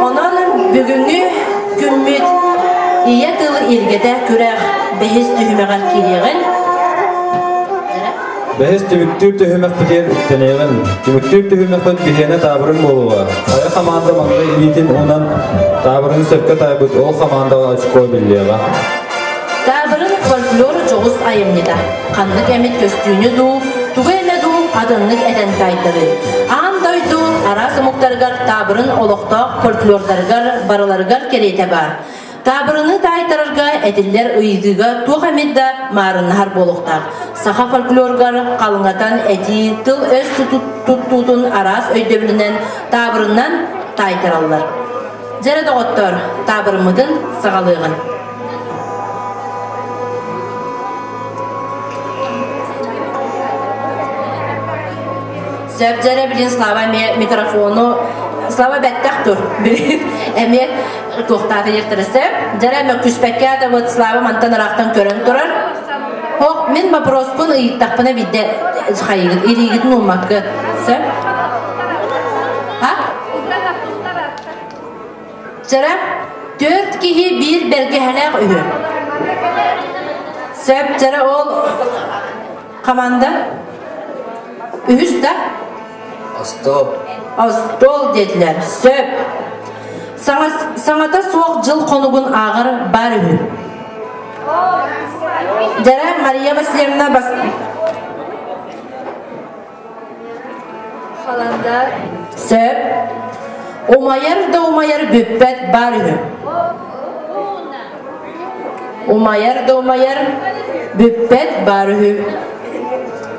Онон бүгүҥҥү күммүт Ийэ тыл илгэтэ күрэх бэһис түһүмэҕэр киириэҕин. Бэһис түмүктүүр түһүмэхпитигэр үктэниэҕин. Түмүктүүр түһүмэхпит биһиэнэ таабырын буолуоҕа. Хайа хамаанда маҥнай илиитин уунан таабырыны сөпкө таайбыт ол хамаандаҕа очко биллиэҕэ. Таабырын фольклор дьоҕус айымньыта. Ханнык эмит көстүүнү дуу, тугу эмэ дуу атыннык этэн таайтарыы. Аан дойду араас омуктарыгар таабырын олохтоох фольклордарыгар барыларыгар кэриэтэ баар. Таабырыны таайтарарга этиллэр ыйытыыга туох эмит да маарыннаһар буолуохтаах. Саха фольклоругар халыҥатан этии тыл-өс туттуутун араас өйдөбүлүнэн таабырынан таайтараллар. Дьэрэ доҕоттор, таабырыммытын саҕалыаҕын. Сөп дьэрэ билин Слава эмиэ микрофону Слава бэттэх тур билин эмиэ туохтаата диэхтэрэ сөп дьэрэ мөккүспэккэ атабыт Слава мантан ыраахтан көрөн турар Ох, мин вопроспун ыйыттахпына бидде хайыгыт илиигитин ууммаккыт сөп а Чара, төрт киһи биир бэргэһэлээх үһү. Сөп, чара ол команда үһүс да? Остуол. Остуол диэтилэр. Сөп. Саҥа, саҥата суох дьыл хонугун ааҕар бар үһү. Дьара Мария Васильевна бас... Халандар. Сөп. Умайар да умайар бүппэт бар үһү. Умайар да умайар бүппэт бар үһү.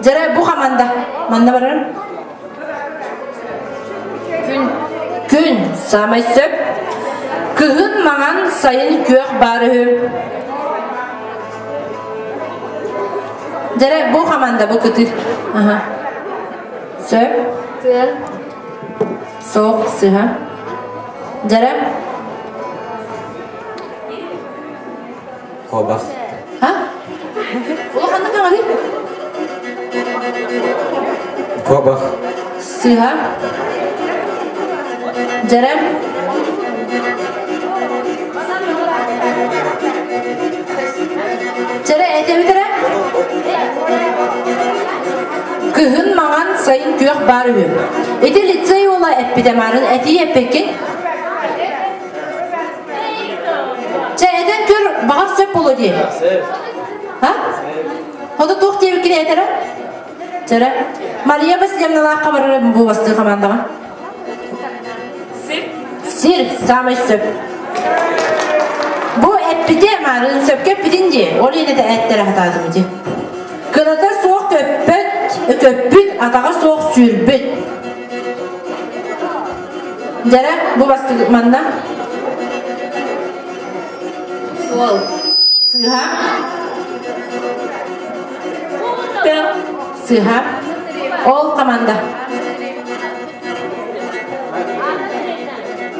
Дьэрэ бу хаманда. Манна барар. Күн. Күн. Самай сөп. Кыһын маҥан, сайын күөх бар үһү. Дьэрэ, бу хаманда бу кытыы. Аха. Сөп. Тыа. Суох, сыһа. Дьэрэ. Куобах. А? Улаханнык аҕалый? Куобах. Сыһа. Дьэрэ. Чэрэ этэбит эрэ. Кыһын маҥан, сайын күөх баар үһү. Ити лицей уола эппитэ маарын этии эппиккин. Чэ, этэн көр, баҕар сөп буолуо дии. А? Ото туох диэбиккин этэрэ? Чэрэ. Мария Васильевналаахха барар бу бастыы хамаандаҕа. Сир. Сир, саамай сөп. Бу эппите марын сөпкө эппитин дии. Ол иһин эттэрэ хатаатым ити. Кыната суох көппөт, көппүт, атаҕа суох сүүрбүт. Дьэрэ, бу бастык манна. Суол. Сыһа. Сыһа. Ол команда.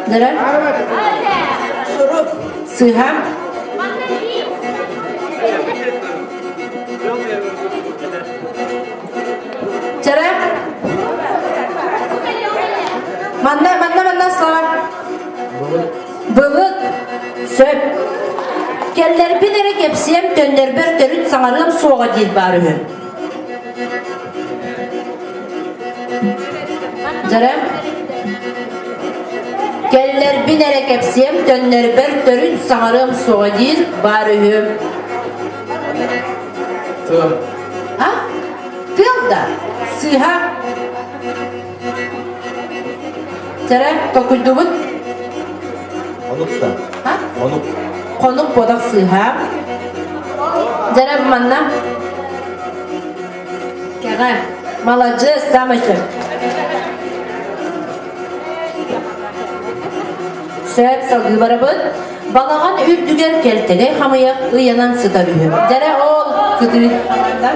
Дөрө? Сурук. Сыһа. Чара. Манна, манна, манна, Слава. Былыт. Сөп. Кэллэрбин эрэ кэпсиэм, төннөрбөр төрүт саҥарыам суоҕа диир баар үһү. Дьэрэ. Кэллэрбин эрэ кэпсиэм, төннөрбөр төрүт саҥарыам суоҕа диир баар үһү. Тыал. А? Тыал да? Сыыһа. Дьэрэ, токуйдубут? Онук да. А? Онук. Хонук бодох сыыһа. Дьэрэ, манна. Кэҕэ. Маладьыас, саамай сөп. Сөп, салгыы барабыт. Балаҕан үрдүгэр кэлтэгэй хамыйах ыйанан сытар үһү. Дьэрэ ол кытыы хаманда.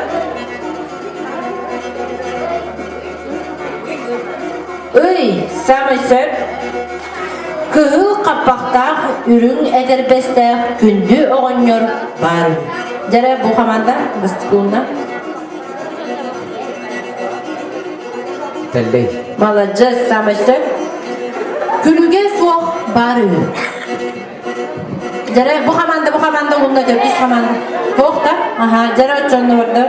Ый, саамай сөп. Кыһыл хаппахтаах, үрүҥ этэрбэстээх күндү оҕонньор баар үһү. Дьэрэ бу хаманда бастыкуунна. Тэллэй. Маладьыас, саамай сөп. Күлүгэ суох баар үһү. Дьэрэ, бу команда, бу команда уонна төрдүс команда. Туох да? Аха, дьэрэ оччонно барда.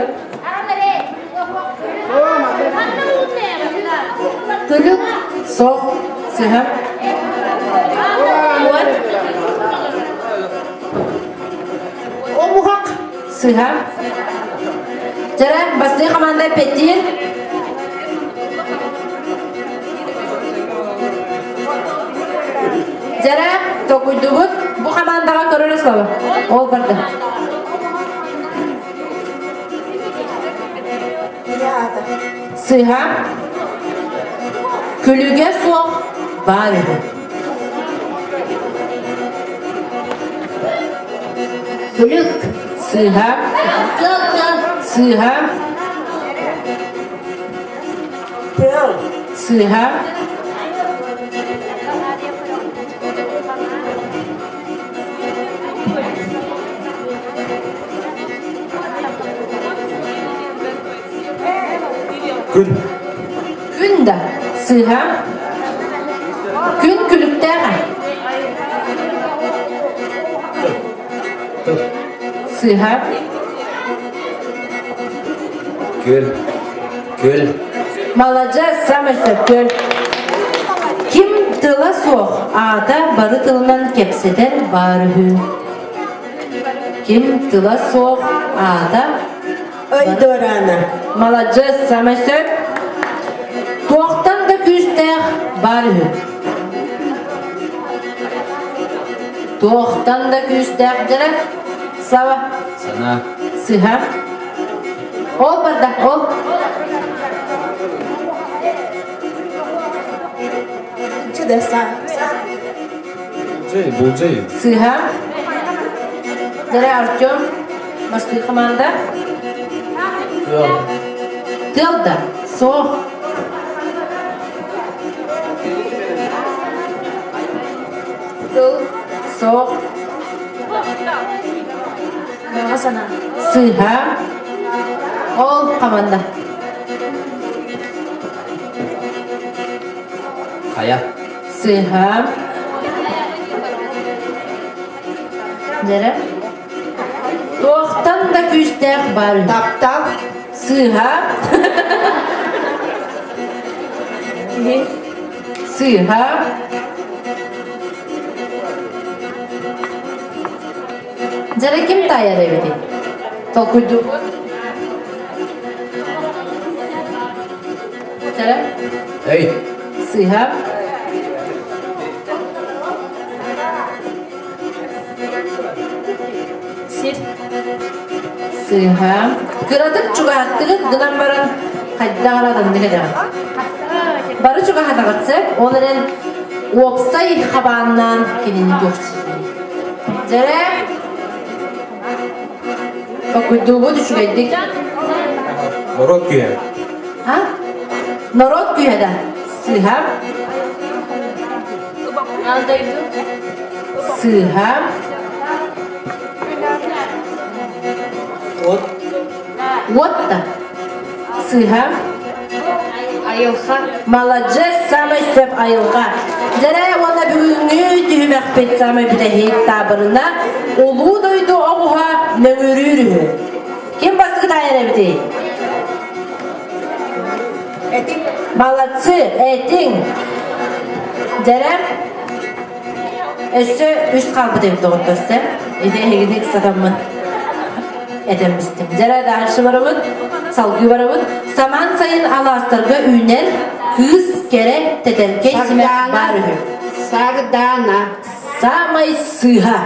Күлүк. Суох. Сыһа. Уот. Омуһах. Сыһа. Дьэрэ, бастыы команда Петир. Дьэрэ, токуйдубут. Бу командаҕа көрөр слова. Ол барда. Сыһа. Күлүгэ суох баар үһү. Күлүк. Сыһа. Сыһа. Тыл. Сыһа. Күн. Күн да сыһа. Күн күлүктээх. Сыһа. Күөл. Күөл. Маладьыас, самый сөп Ким тыла суох, аата бары тылынан кэпсэтэр баар үһү. Ким тыла суох, аата Өйдөрана. Маладьыас, самый сөп. Туохтан да күүстээх баар үһү. Туохтан да күүстээх дьара. Слава. Сана. Сыһа. Ол барда, ол. Чудеса. Булжей, булжей. Сыһа. Дара Артем, Москвы команда. Тыл. Тыл да. Суох. Тыл. Суох. Баҕа санаа. Сыыһа. Ол команда. Хайа. Сыыһа. Дьэрэ. Туохтан да күүстээх баар үһү. Таптал. Сыыһа. Киһи. Сыыһа. Дьэрэ ким таайар эбитий? Толкуйдуубут. Дьэрэ? Эй. Сыыһа. Сир. Сыыһа. Кыратык чугаһаттыгыт гынан баран хайдах эрэ атыннык этэҕит. Бары чугаһатаҕыт сөп, ол эрэн уопсай хабааннаан кинини туохсуйдун. Дьэрэ, Токуйдуубут үчүгэйдик. Норуот күүһэ. А? Норуот күүһэ да. Сыыһа. Сыыһа. Уот. Уот да. Сыыһа. Айылҕа. Маладьыас, самый сөп айылҕа. Дьэрэ уонна бүгүҥҥү түһүмэхпит самый бүтэһик таабырына Улуу дойду оҕуһа мөҥүрүүр үһү. Ким бастакы таайар эбитий? Этиҥ. Молодцы, этиҥ. Дьэрэ, өссө үс хаалбыт эбит доҕоттор сэ. Ити эһигини сатаммын этэммистим. Дьэрэ дальше барабыт, салгыы барабыт. Самаан сайын алаастарга үүнэр кыыс кэрэ тэтэркэй симэх баар үһү. Сардаана. Самай сыыһа.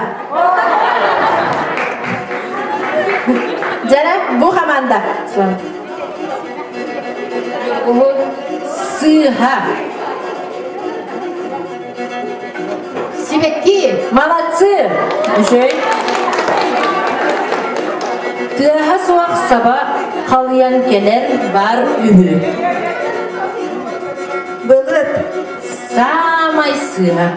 Дьэрэ, бу команда. Сыыһа. Сибэкки. Молодцы! Үчүгэй. Тыаһа суох саба халыйан кэлэр бар үһү. Былыт. Саамай сыыһа.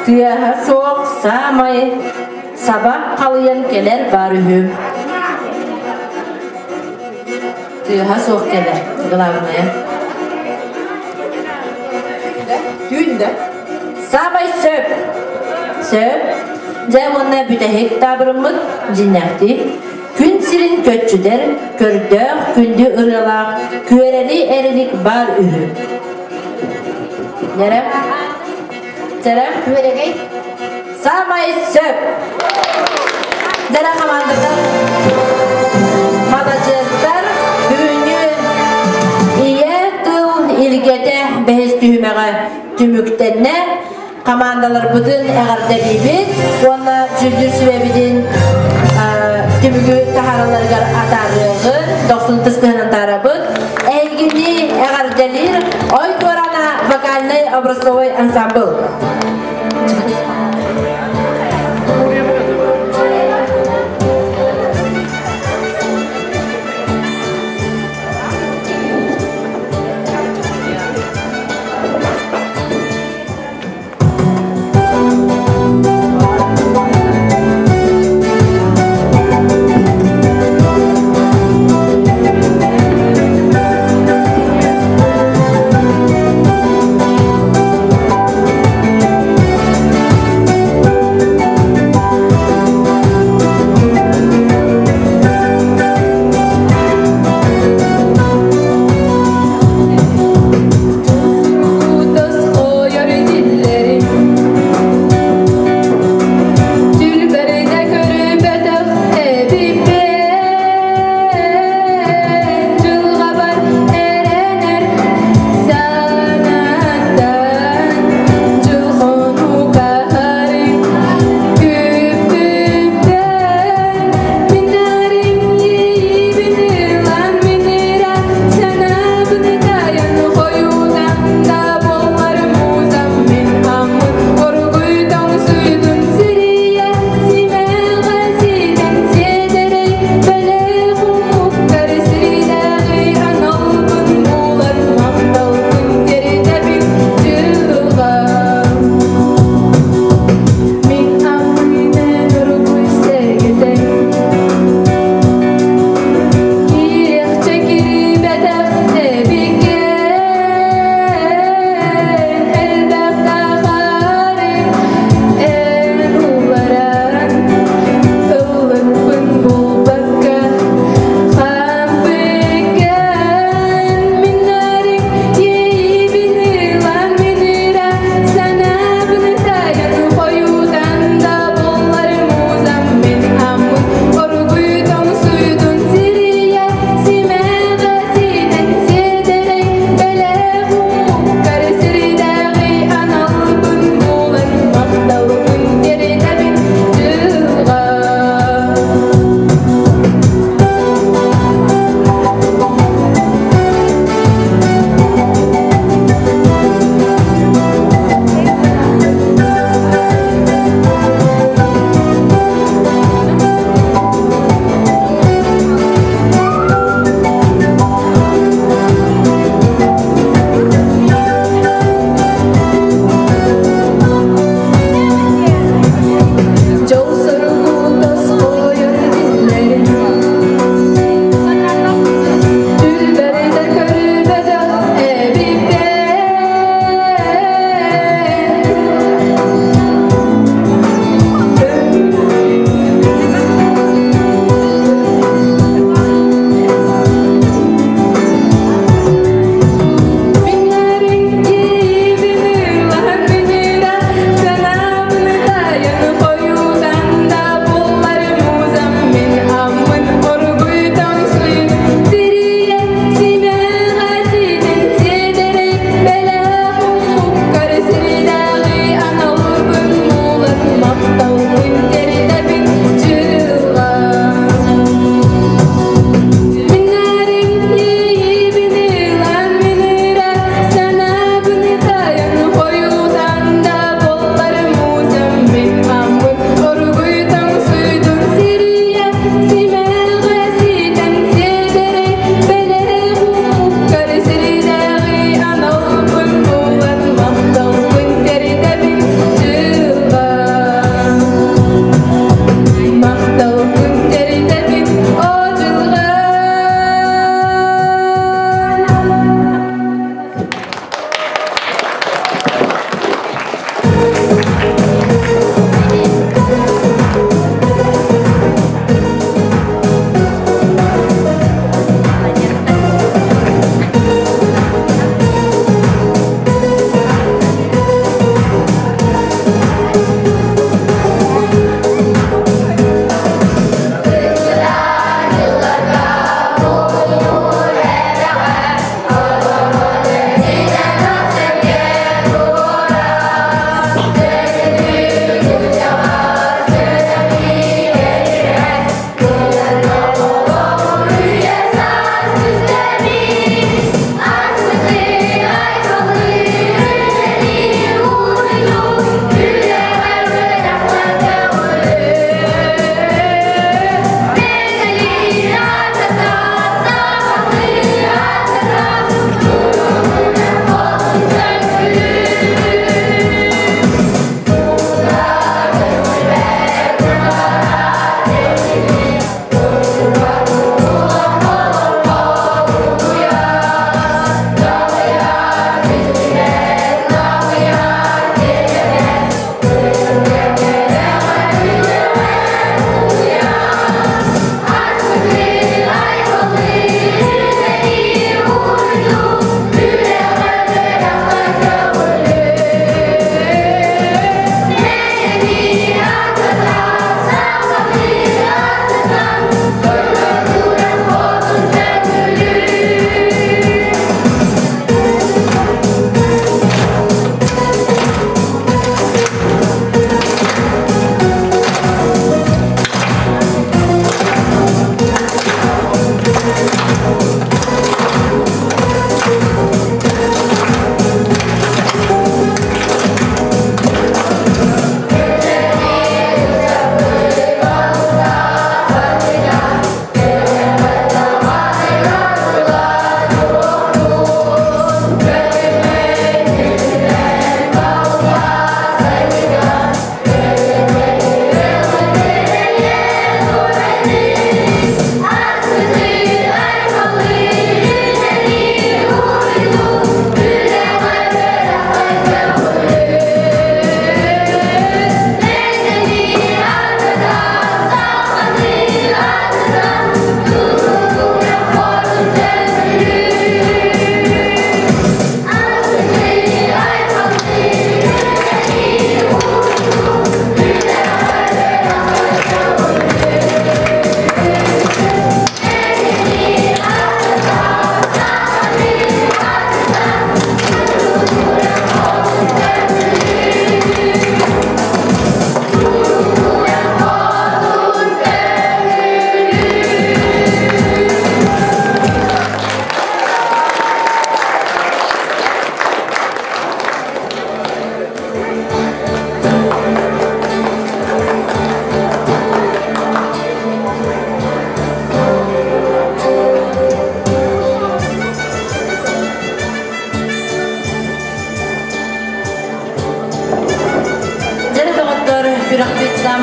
Тыаһа суох саамай саба халыйан кэлэр бар үһү. Тыаһа суох кэлэр, главное. Түүн да? Саамай сөп. Сөп. Дьэ уонна бүтэһик таабырыммыт дьиннээхтии. Күн сирин көччүтэр, көрдөөх, күндү ырыалаах, күөрэли эрилик баар үһү. Нэрэ? Сэрэ? Күөрэгэй. Саамай сөп. Дьэрэ хамаандата маладьыастар бүгүҥҥү ийэ тыл илгэтэ бэһис түһүмэҕэ түмүктэннэ. Хамаандаларбытын эҕэрдэлиибит уонна дьүүллүүр сүбэбитин түмүгү таһааралларыгар атаарыаҕын, дохсун тыстыһынан таарабыт. Эһигини эҕэрдэлиир Ой Туорана вокальнай образцовый ансамбл.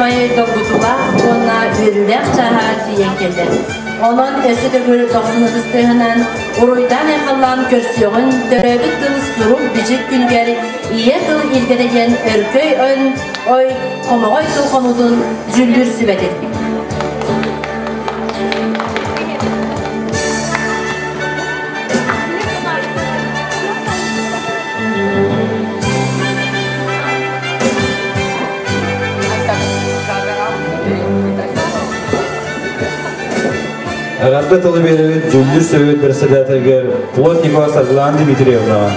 саамай долгутуулаах уонна үөрүүлээх чааһа тиийэн кэллэ. Онон өссө төгүл дохсун ытыс тыаһынан уруйдаан-айхаллаан көрсүөҕүн төрөөбүт тыл сурук-бичик күнүгэр ийэ тыл илгэтэ диэн өркөй өн ой хомоҕой тыл хонуутун дьүүллүүр сүбэтин. Эҕэрдэ тылы биэрэбит дьүүллүүр сүбэбит председателигэр Плотникова Саргылана Дмитриевнаҕа.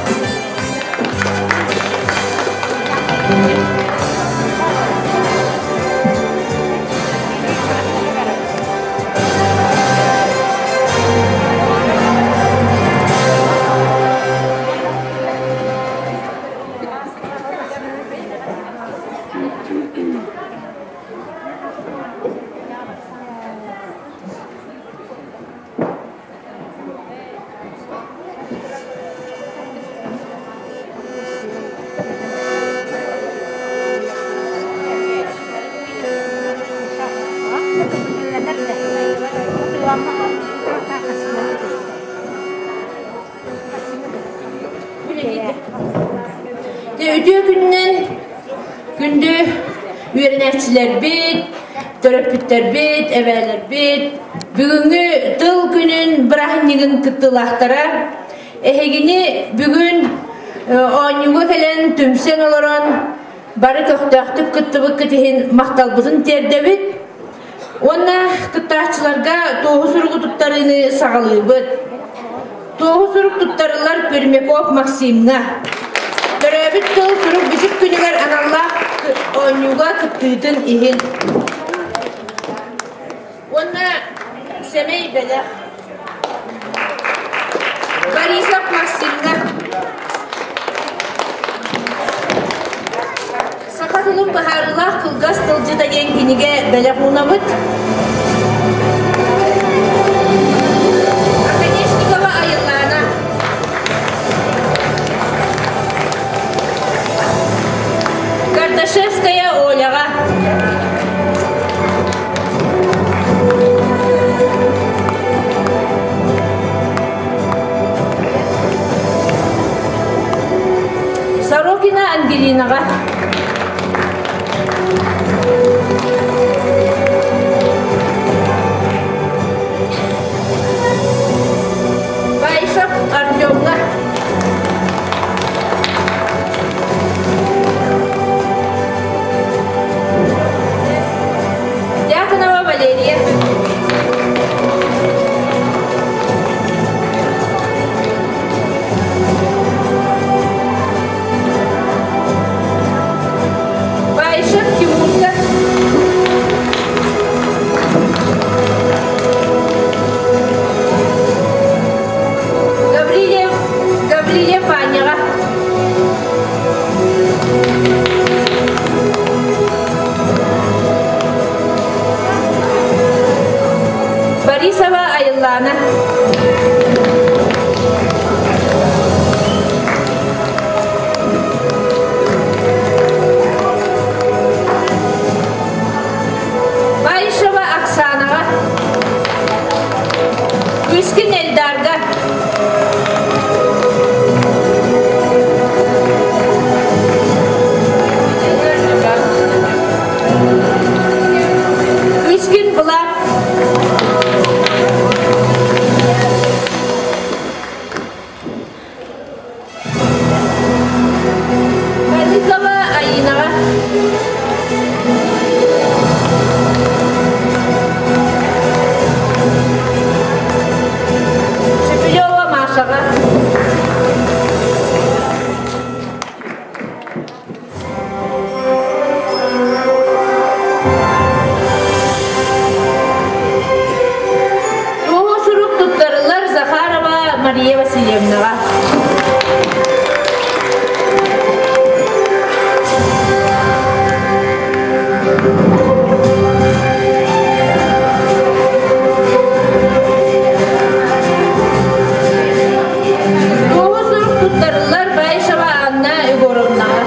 Үтүө күнүнэн күндү үөрэнээччилэрбит, төрөппүттэрбит, эбээлэрбит, бүгүҥҥү тыл күнүн бырааһынньыгын кыттыылаахтара эһигини бүгүн оонньууга кэлэн түмсэн олорон бары көхтөөхтүк кыттыбыккыт иһин махталбытын тиэрдэбит уонна кыттааччыларга туоһу суругу туттарыыны саҕалыыбыт. Туоһу сурук туттарыллар Пермяков Максимҥа. Төрөөбүт тыл сурук-бичик күнүгэр аналлаах оонньууга кыттыытын иһин. Уонна сэмэй бэлэх. Борисов Максимҥа. Саха тылын быһаарыылаах кылгас тылдьыта диэн кинигэ бэлэх уунабыт. Оконешникова Айыллаана. Кардашевская Оляҕа. Сорокина Ангелинаҕа. Баишев Артемҥа. Дьяконова Валерия. Баишев Тимурга. Гаврильев, Гаврильев Ваняҕа. Борисова Айыллаана. Баишева Оксанаҕа. Кыскин Эльдарга. Кыскин Булат. Каликова Аинаҕа. Шепелева Машаҕа. Туоһу сурук туттарыллар Захарова Мария Васильевнаҕа. Туоһу сурук туттарыллар Баишева Анна Егоровнаҕа.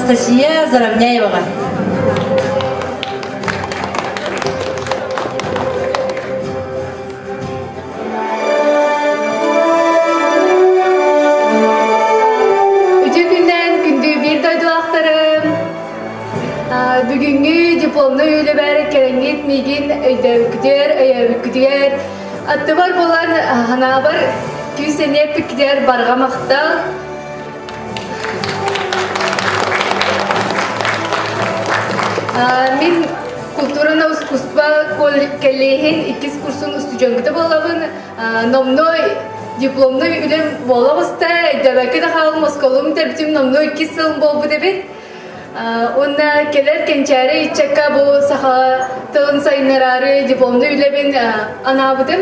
Анастасия Заровняеваҕа. Үтүө күннэн күндү биир дойдулаахтарым! Бүгүҥҥү дипломнай үлэбэр кэлэҥҥит миигин өйдөөбүккүтүгэр, өйөөбүккүтүгэр, аттыбар буолан санаабар күүс-сэниэ эппиккитигэр барҕа махтал. Мин культурано искусство кэллиэһин иккис курсун устудьуонката буолабын. Номнуо дипломнай үлэм буола оҕуста. Өйдөөбөккө да хаалым, оскуолабын бүтэрбитим номнуо иккис сылым буолбут эбит. Уонна кэлэр кэнчээри ыччакка бу саха тылын сайыннараары дипломнай үлэбин анаабытым.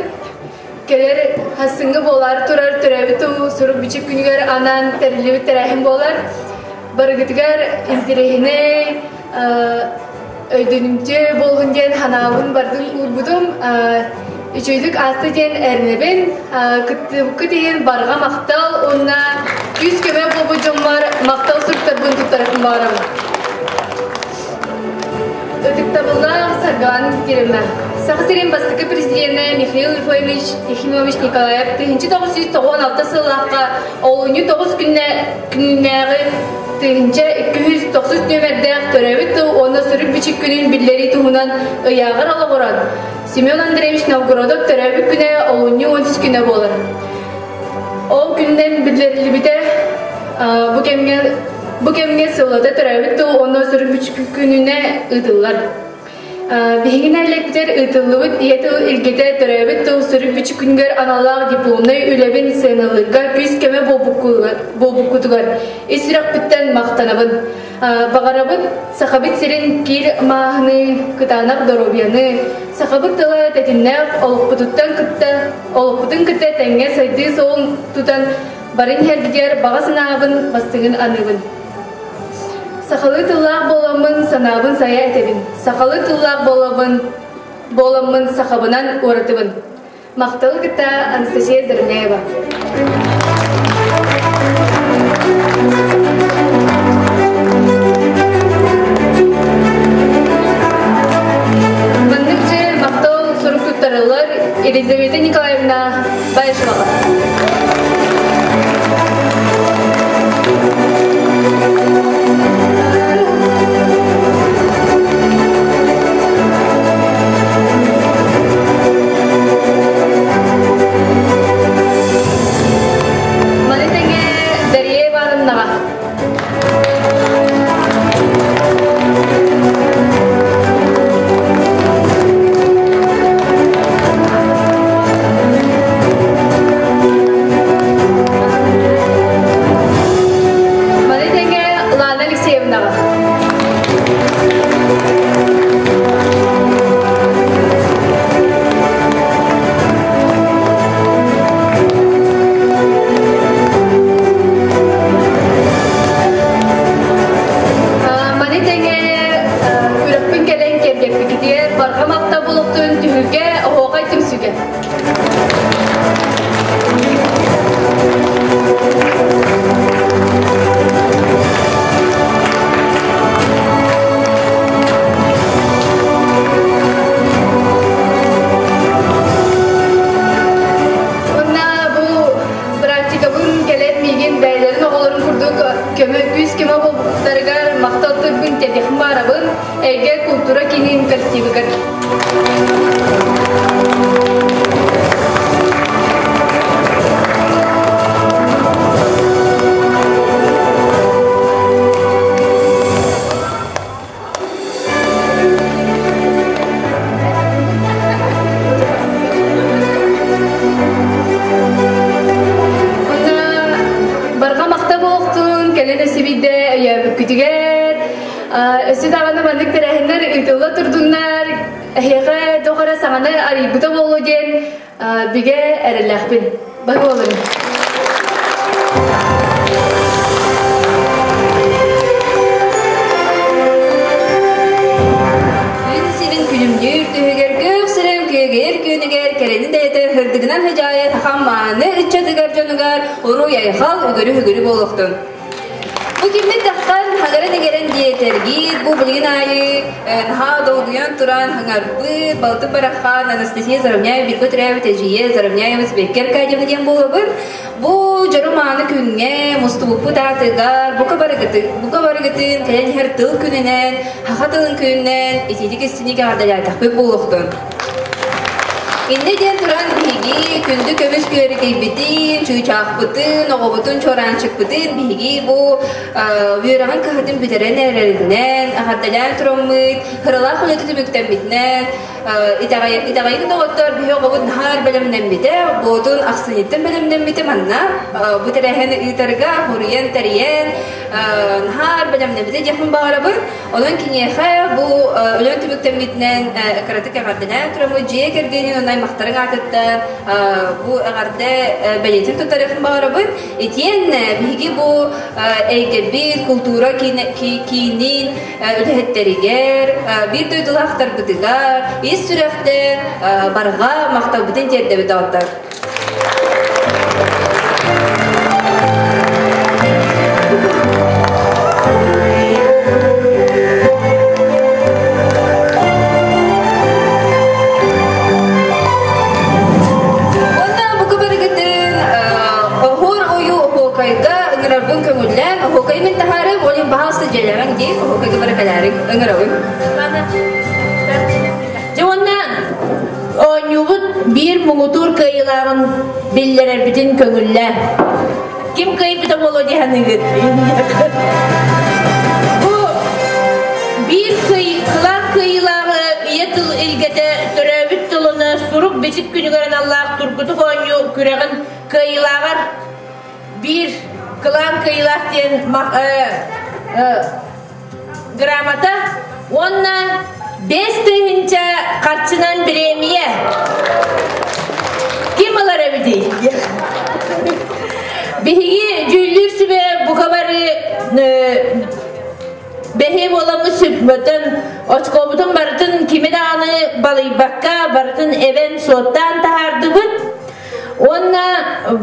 Кэлэр хассыҥҥы буолаары турар төрөөбүт тыл сурук-бичик күнүгэр анаан тэриллибит тэрээһин буолар. Барыгытыгар интэриэһинэй, өйдөнүмтүө буоллун диэн санаабын бардын уурбутум. Үчүгэйдик ааста диэн эрэнэбин. Кыттыбыккыт иһин барҕа махтал уонна күүс-көмө буолбут дьоммор махтал суруктарбын туттарыахпын баҕарабын. Ытыктабыллаах Саргылан Кировна, Саха сирин бастакы президенэ Михаил Ефимович Ефимович Николаев 1996 сыллаахха олунньу 9 күннээҕи 1290 нүөмэрдээх төрөөбүт тыл уонна сурук-бичик күнүн биллэрии туһунан ыйааҕар олоҕуран, Семен Андреевич Новгородов төрөөбүт күнэ олунньу 13 күнэ буолар. Ол күнтэн биллэриллибитэ бу кэмҥэ Бу кэмҥэ сыллата төрөөбүт тыл уонна сурук күнүнэ ыытыллар. Биһиги нэһилиэкпитигэр ыытыллыбыт Ийэ тыл илгэтэ төрөөбүт тыл сурук-бичик күнүгэр аналлаах дипломнай үлэбин сыаналыырга күүс-көмө буолбуккутугар ис сүрэхпиттэн махтанабын. Баҕарабын Сахабыт сирин киир мааһыны, кытаанах доруобуйаны, сахабыт тыла тэтимнээх олохпутуттан кытта олохпутун кытта тэҥҥэ сайдыы суолун тутан Бары иһэрбитигэр баҕа санаабын бастыҥын аныыбын. Сахалыы тыллаах буоламмын санаабын сайа этэбин. Сахалыы тыллаах буолабын буоламмын сахабынан уоратыбын. Махталы кытта Анастасия Дерняева. Маннык же махтал сурук туттарылар Елизавета Николаевна Баишева. Маны тэҥэ Дария Ивановнаҕа Маны тэҥэ Лана Алексеевнаҕа. Маны тэҥэ күрэхпин кэлэн киэргэппикитигэр барҕа махтал буолуохтун түһүлгэ оһуохай түмсүүгэ. Уонна бу практикабын кэлэн миигин бэйэлэрин оҕолорун курдук көмө күүс көмө буолбуттарыгар махтал тылбын тиэрдиэхпин баарабын эйгэ култуура киинин коллективыгар. Барҕа махта буолуохтун, кэлэн өссө өйөөбүккүтүгэр. Өссө даҕаны маннык тэрээһиннэр ыытылла турдуннар, эһиэхэ туох эрэ саҥаны арыйбыта буолуо диэн бигэ эрэллээхпин. Бары буолун. Күн сирин күлүмнүүр түһүгэр күөх сирим күөгэр күөнүгэр кэрэни дэйэтэр һырдыгынан һыдьаайа сахам мааны ыччатыгар дьонугар уруй айхал үгүрү-үгүрү буолуохтун. Бу киммит таххан хаҥаран-иҥэрэн диэтэргит, бу билигин аайы наһаа долгуйан туран хаҥарбыт, балтым бараххан Анастасия Заровняева бииргэ төрөөбүт эдьиийэ Заровняева Сибэкки Аркадьевна диэн буолабын. Бу дьоро мааны күҥҥэ мустубуппут аатыгар бука барыгытын, бука барыгытын кэлэн иһэр тыл күнүнэн, саха тылын күнүнэн итиитик истиник эҕэрдэлээтэхпит буолуохтун. Иннэ диэн туран биһиги күндү көмүс күөрэгийбитин, чыычаахпытын, оҕобутун, чуораанчыкпытын биһиги бу үөрэҕин кыһатын бүтэрэн эрэринэн, эҕэрдэлээн тураммыт, ыралаах үлэтэ түмүктэммитинэн, итэҕэйиҥ доҕоттор, биһи оҕобут наһаа бэлэмнэммитэ, буотун ахсынньыттан бэлэмнэммитэ манна бу тэрээһини ыытарга хоруйан тэрийэн наһаа бэлэмнэммитэ диэхпин баҕарабын. Онон киниэхэ бу өлөөн түмүктэммитинэн кыратык эҕэрдэлээн тураммыт дьиэ кэргэнин уонна аймахтарын аатыттан бу эҕэрдэ бэлиэтин туттарыахпын баҕарабын. Итиэннэ биһиги бу эйгэбит култуура киинин үлэһиттэригэр, биир дойдулаахтарбытыгар ис сүрэхтэн барҕа махталбытын тиэрдэбит доҕоттор. Онно бука барыгытын оһуор ойуу оһуокайга ыҥырарбын көҥүллээн, оһуокайы мин таһаарым, ол иһин баһаалыста дьиэлээмэҥ дии, оһуокайга бары кэлээриҥ, ыҥырабын. Дьэ уонна Оонньуубут биир муҥутуур кыайыылааҕын биллэрэрбитин көҥүллээ. Ким кыайбыта буолуо дии саныыгыт? Бу биир кылаан кыайыылааҕы ийэ тыл илгэтэ төрөөбүт тылыны сурук-бичик күнүгэр аналлаах тургутук оонньуу күрэҕин кыайыылааҕар биир кылаан кыайыылаах диэн грамота уонна 5000 харчынан бириэмийэ. Ким ылар эбитий? Биһиги дьүүллүүр сүбэ бука бары бэһи буоламмыт сүппөтөн, очкобутун барытын кими даҕаны балыйбакка барытын эбэн суоттаан таһаардыбыт. Уонна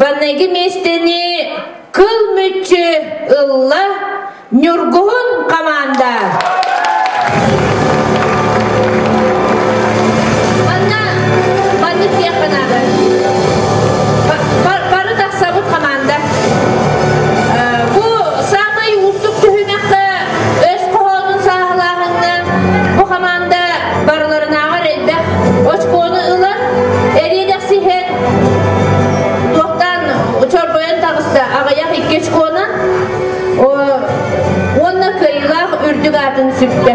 баннайгы миэстэни кыл мүччү ылла Ньургуһун хамаанда. Манна маннык диэххэ наада. Бары тахсабыт хамаанда. Бу саамай уустук түһүмэххэ өс хоһоонун сааһылааһыҥҥа бу хамаанда барыларынааҕар элбэх очкону ылан эриэдэхсиһэн туохтаан чорбойон таҕыста аҕыйах икки очконан Уонна кыайыылаах үрдүк аатын сүктэ.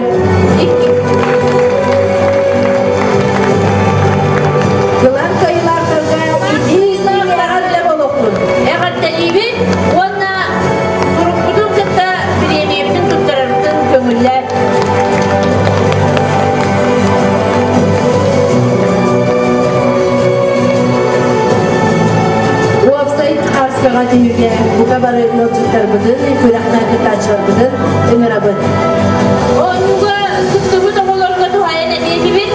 Кылаан кыайыылаахтарга итии-истиҥ олохпут. Эҕэрдэлиибит уонна сурукпутун кытта бириэмийэбитин туттарарбытын көҥүллээ. Уопсай Арскаҕа түһүүгэ бука бары ыалдьыттарбытын, күрэхтэ кыттааччыларбытын ыҥырабыт. Оонньууга кыттыбыт оҕолорго туһайан этиэтибит.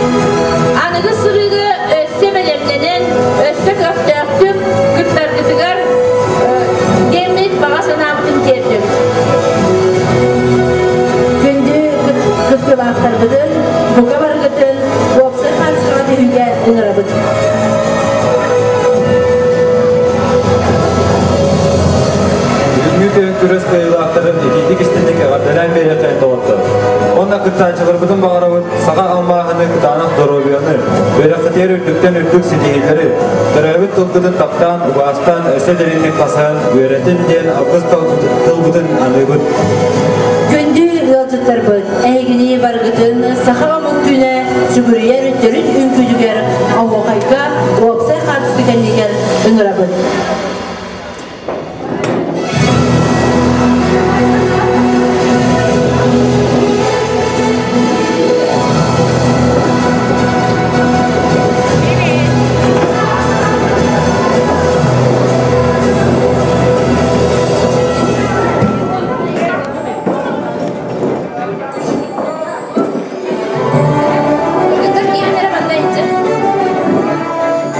Аныгы сырыыга өссө бэлэмнэнэн, өссө көхтөөхтүк кыттаргытыгар диэммит баҕа санаабытын тиэрдэбит. Күндү кыттыылаахтарбытын, бука барыгытын уопсай хаачыстыбаҕа түһүүгэ ыҥырабыт. Бүгүҥҥү күөн күрэс кыайыылаахтарын итиитик истинник эҕэрдэлээн биэриэххэйин доҕоттор. Уонна кыттааччыларбытын баҕарабыт саха алмааһыны кытаанах доруобуйаны, үөрэххитигэр үрдүктэн үрдүк ситиһиилэри, төрөөбүт тылгытын таптаан, убаастаан, өссө дириҥник хасыһан үөрэтин диэн алгыс тылбытын аныыбыт. Күндү ыалдьыттарбыт, эһигини барыгытын саха омук күнэ сүгүрүйэр төрүт үҥкүүтүгэр оһуохайга уопсай хаартыска кэннигэр ыҥырабыт.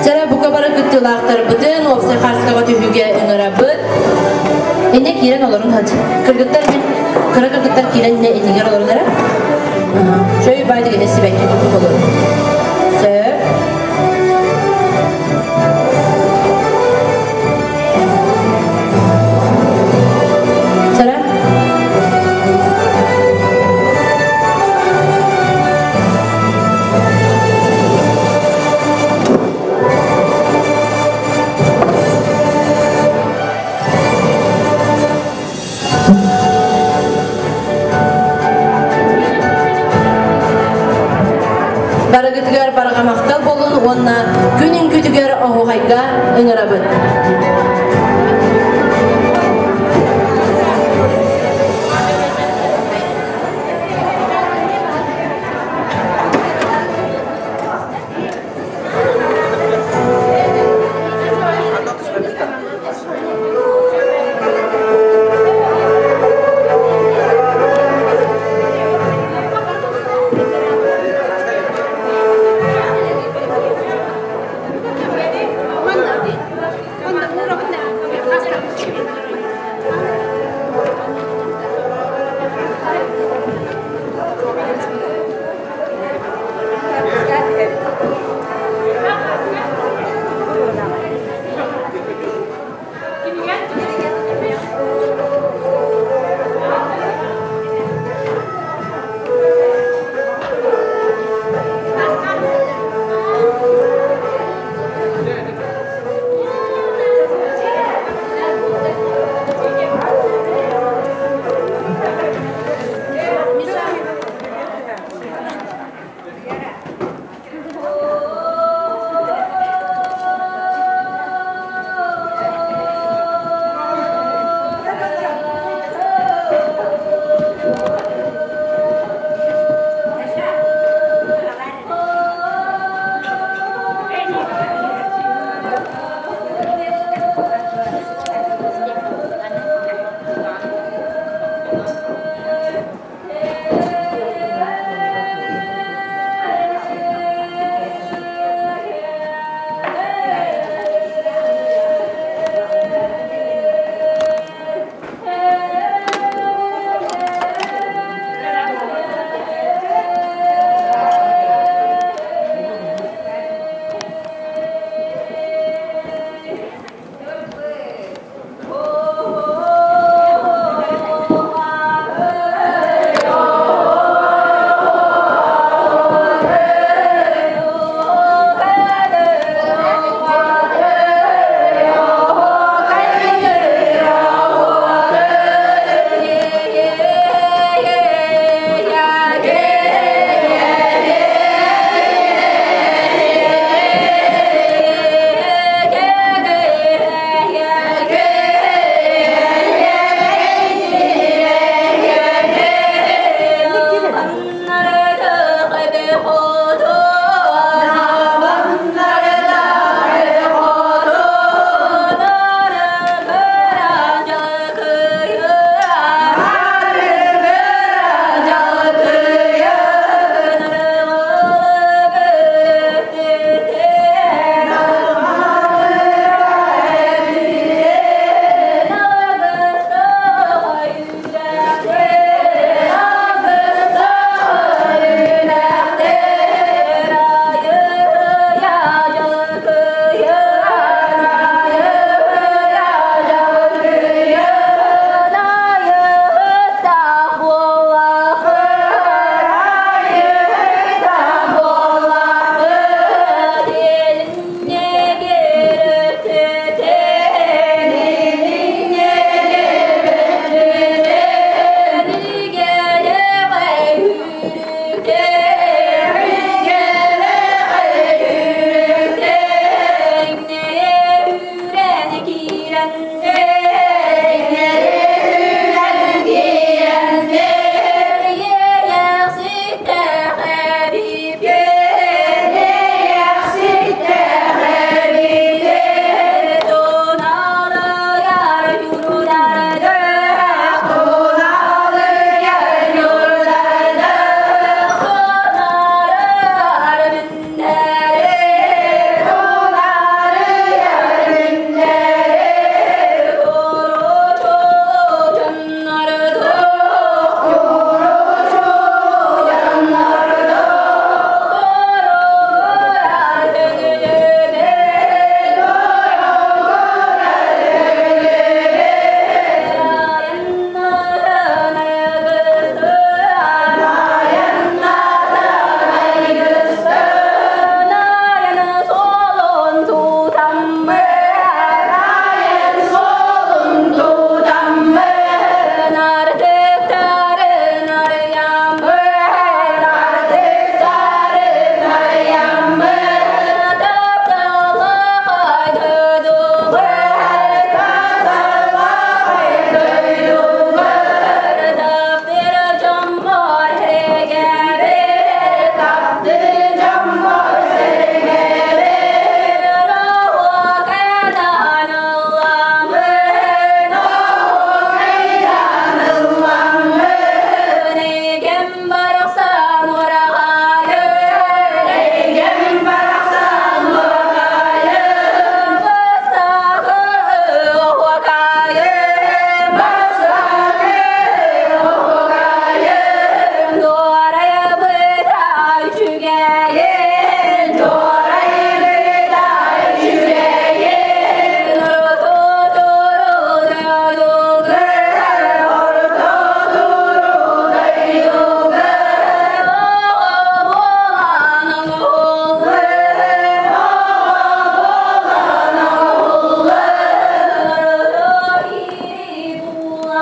Чара бука бары кыттыылаахтарбытын уопсай хаарскаҕа олорун хат. Кыргыттар бит кыра кыргыттар киирэн иннигэр олорун эрэ. Чөй бай деген сибэкки курдук олорун. Сөп. Сара. Барыгытыгар барҕа махтал буолун уонна күн үҥкүүтүгэр оһуохайга ыҥырабыт.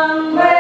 Number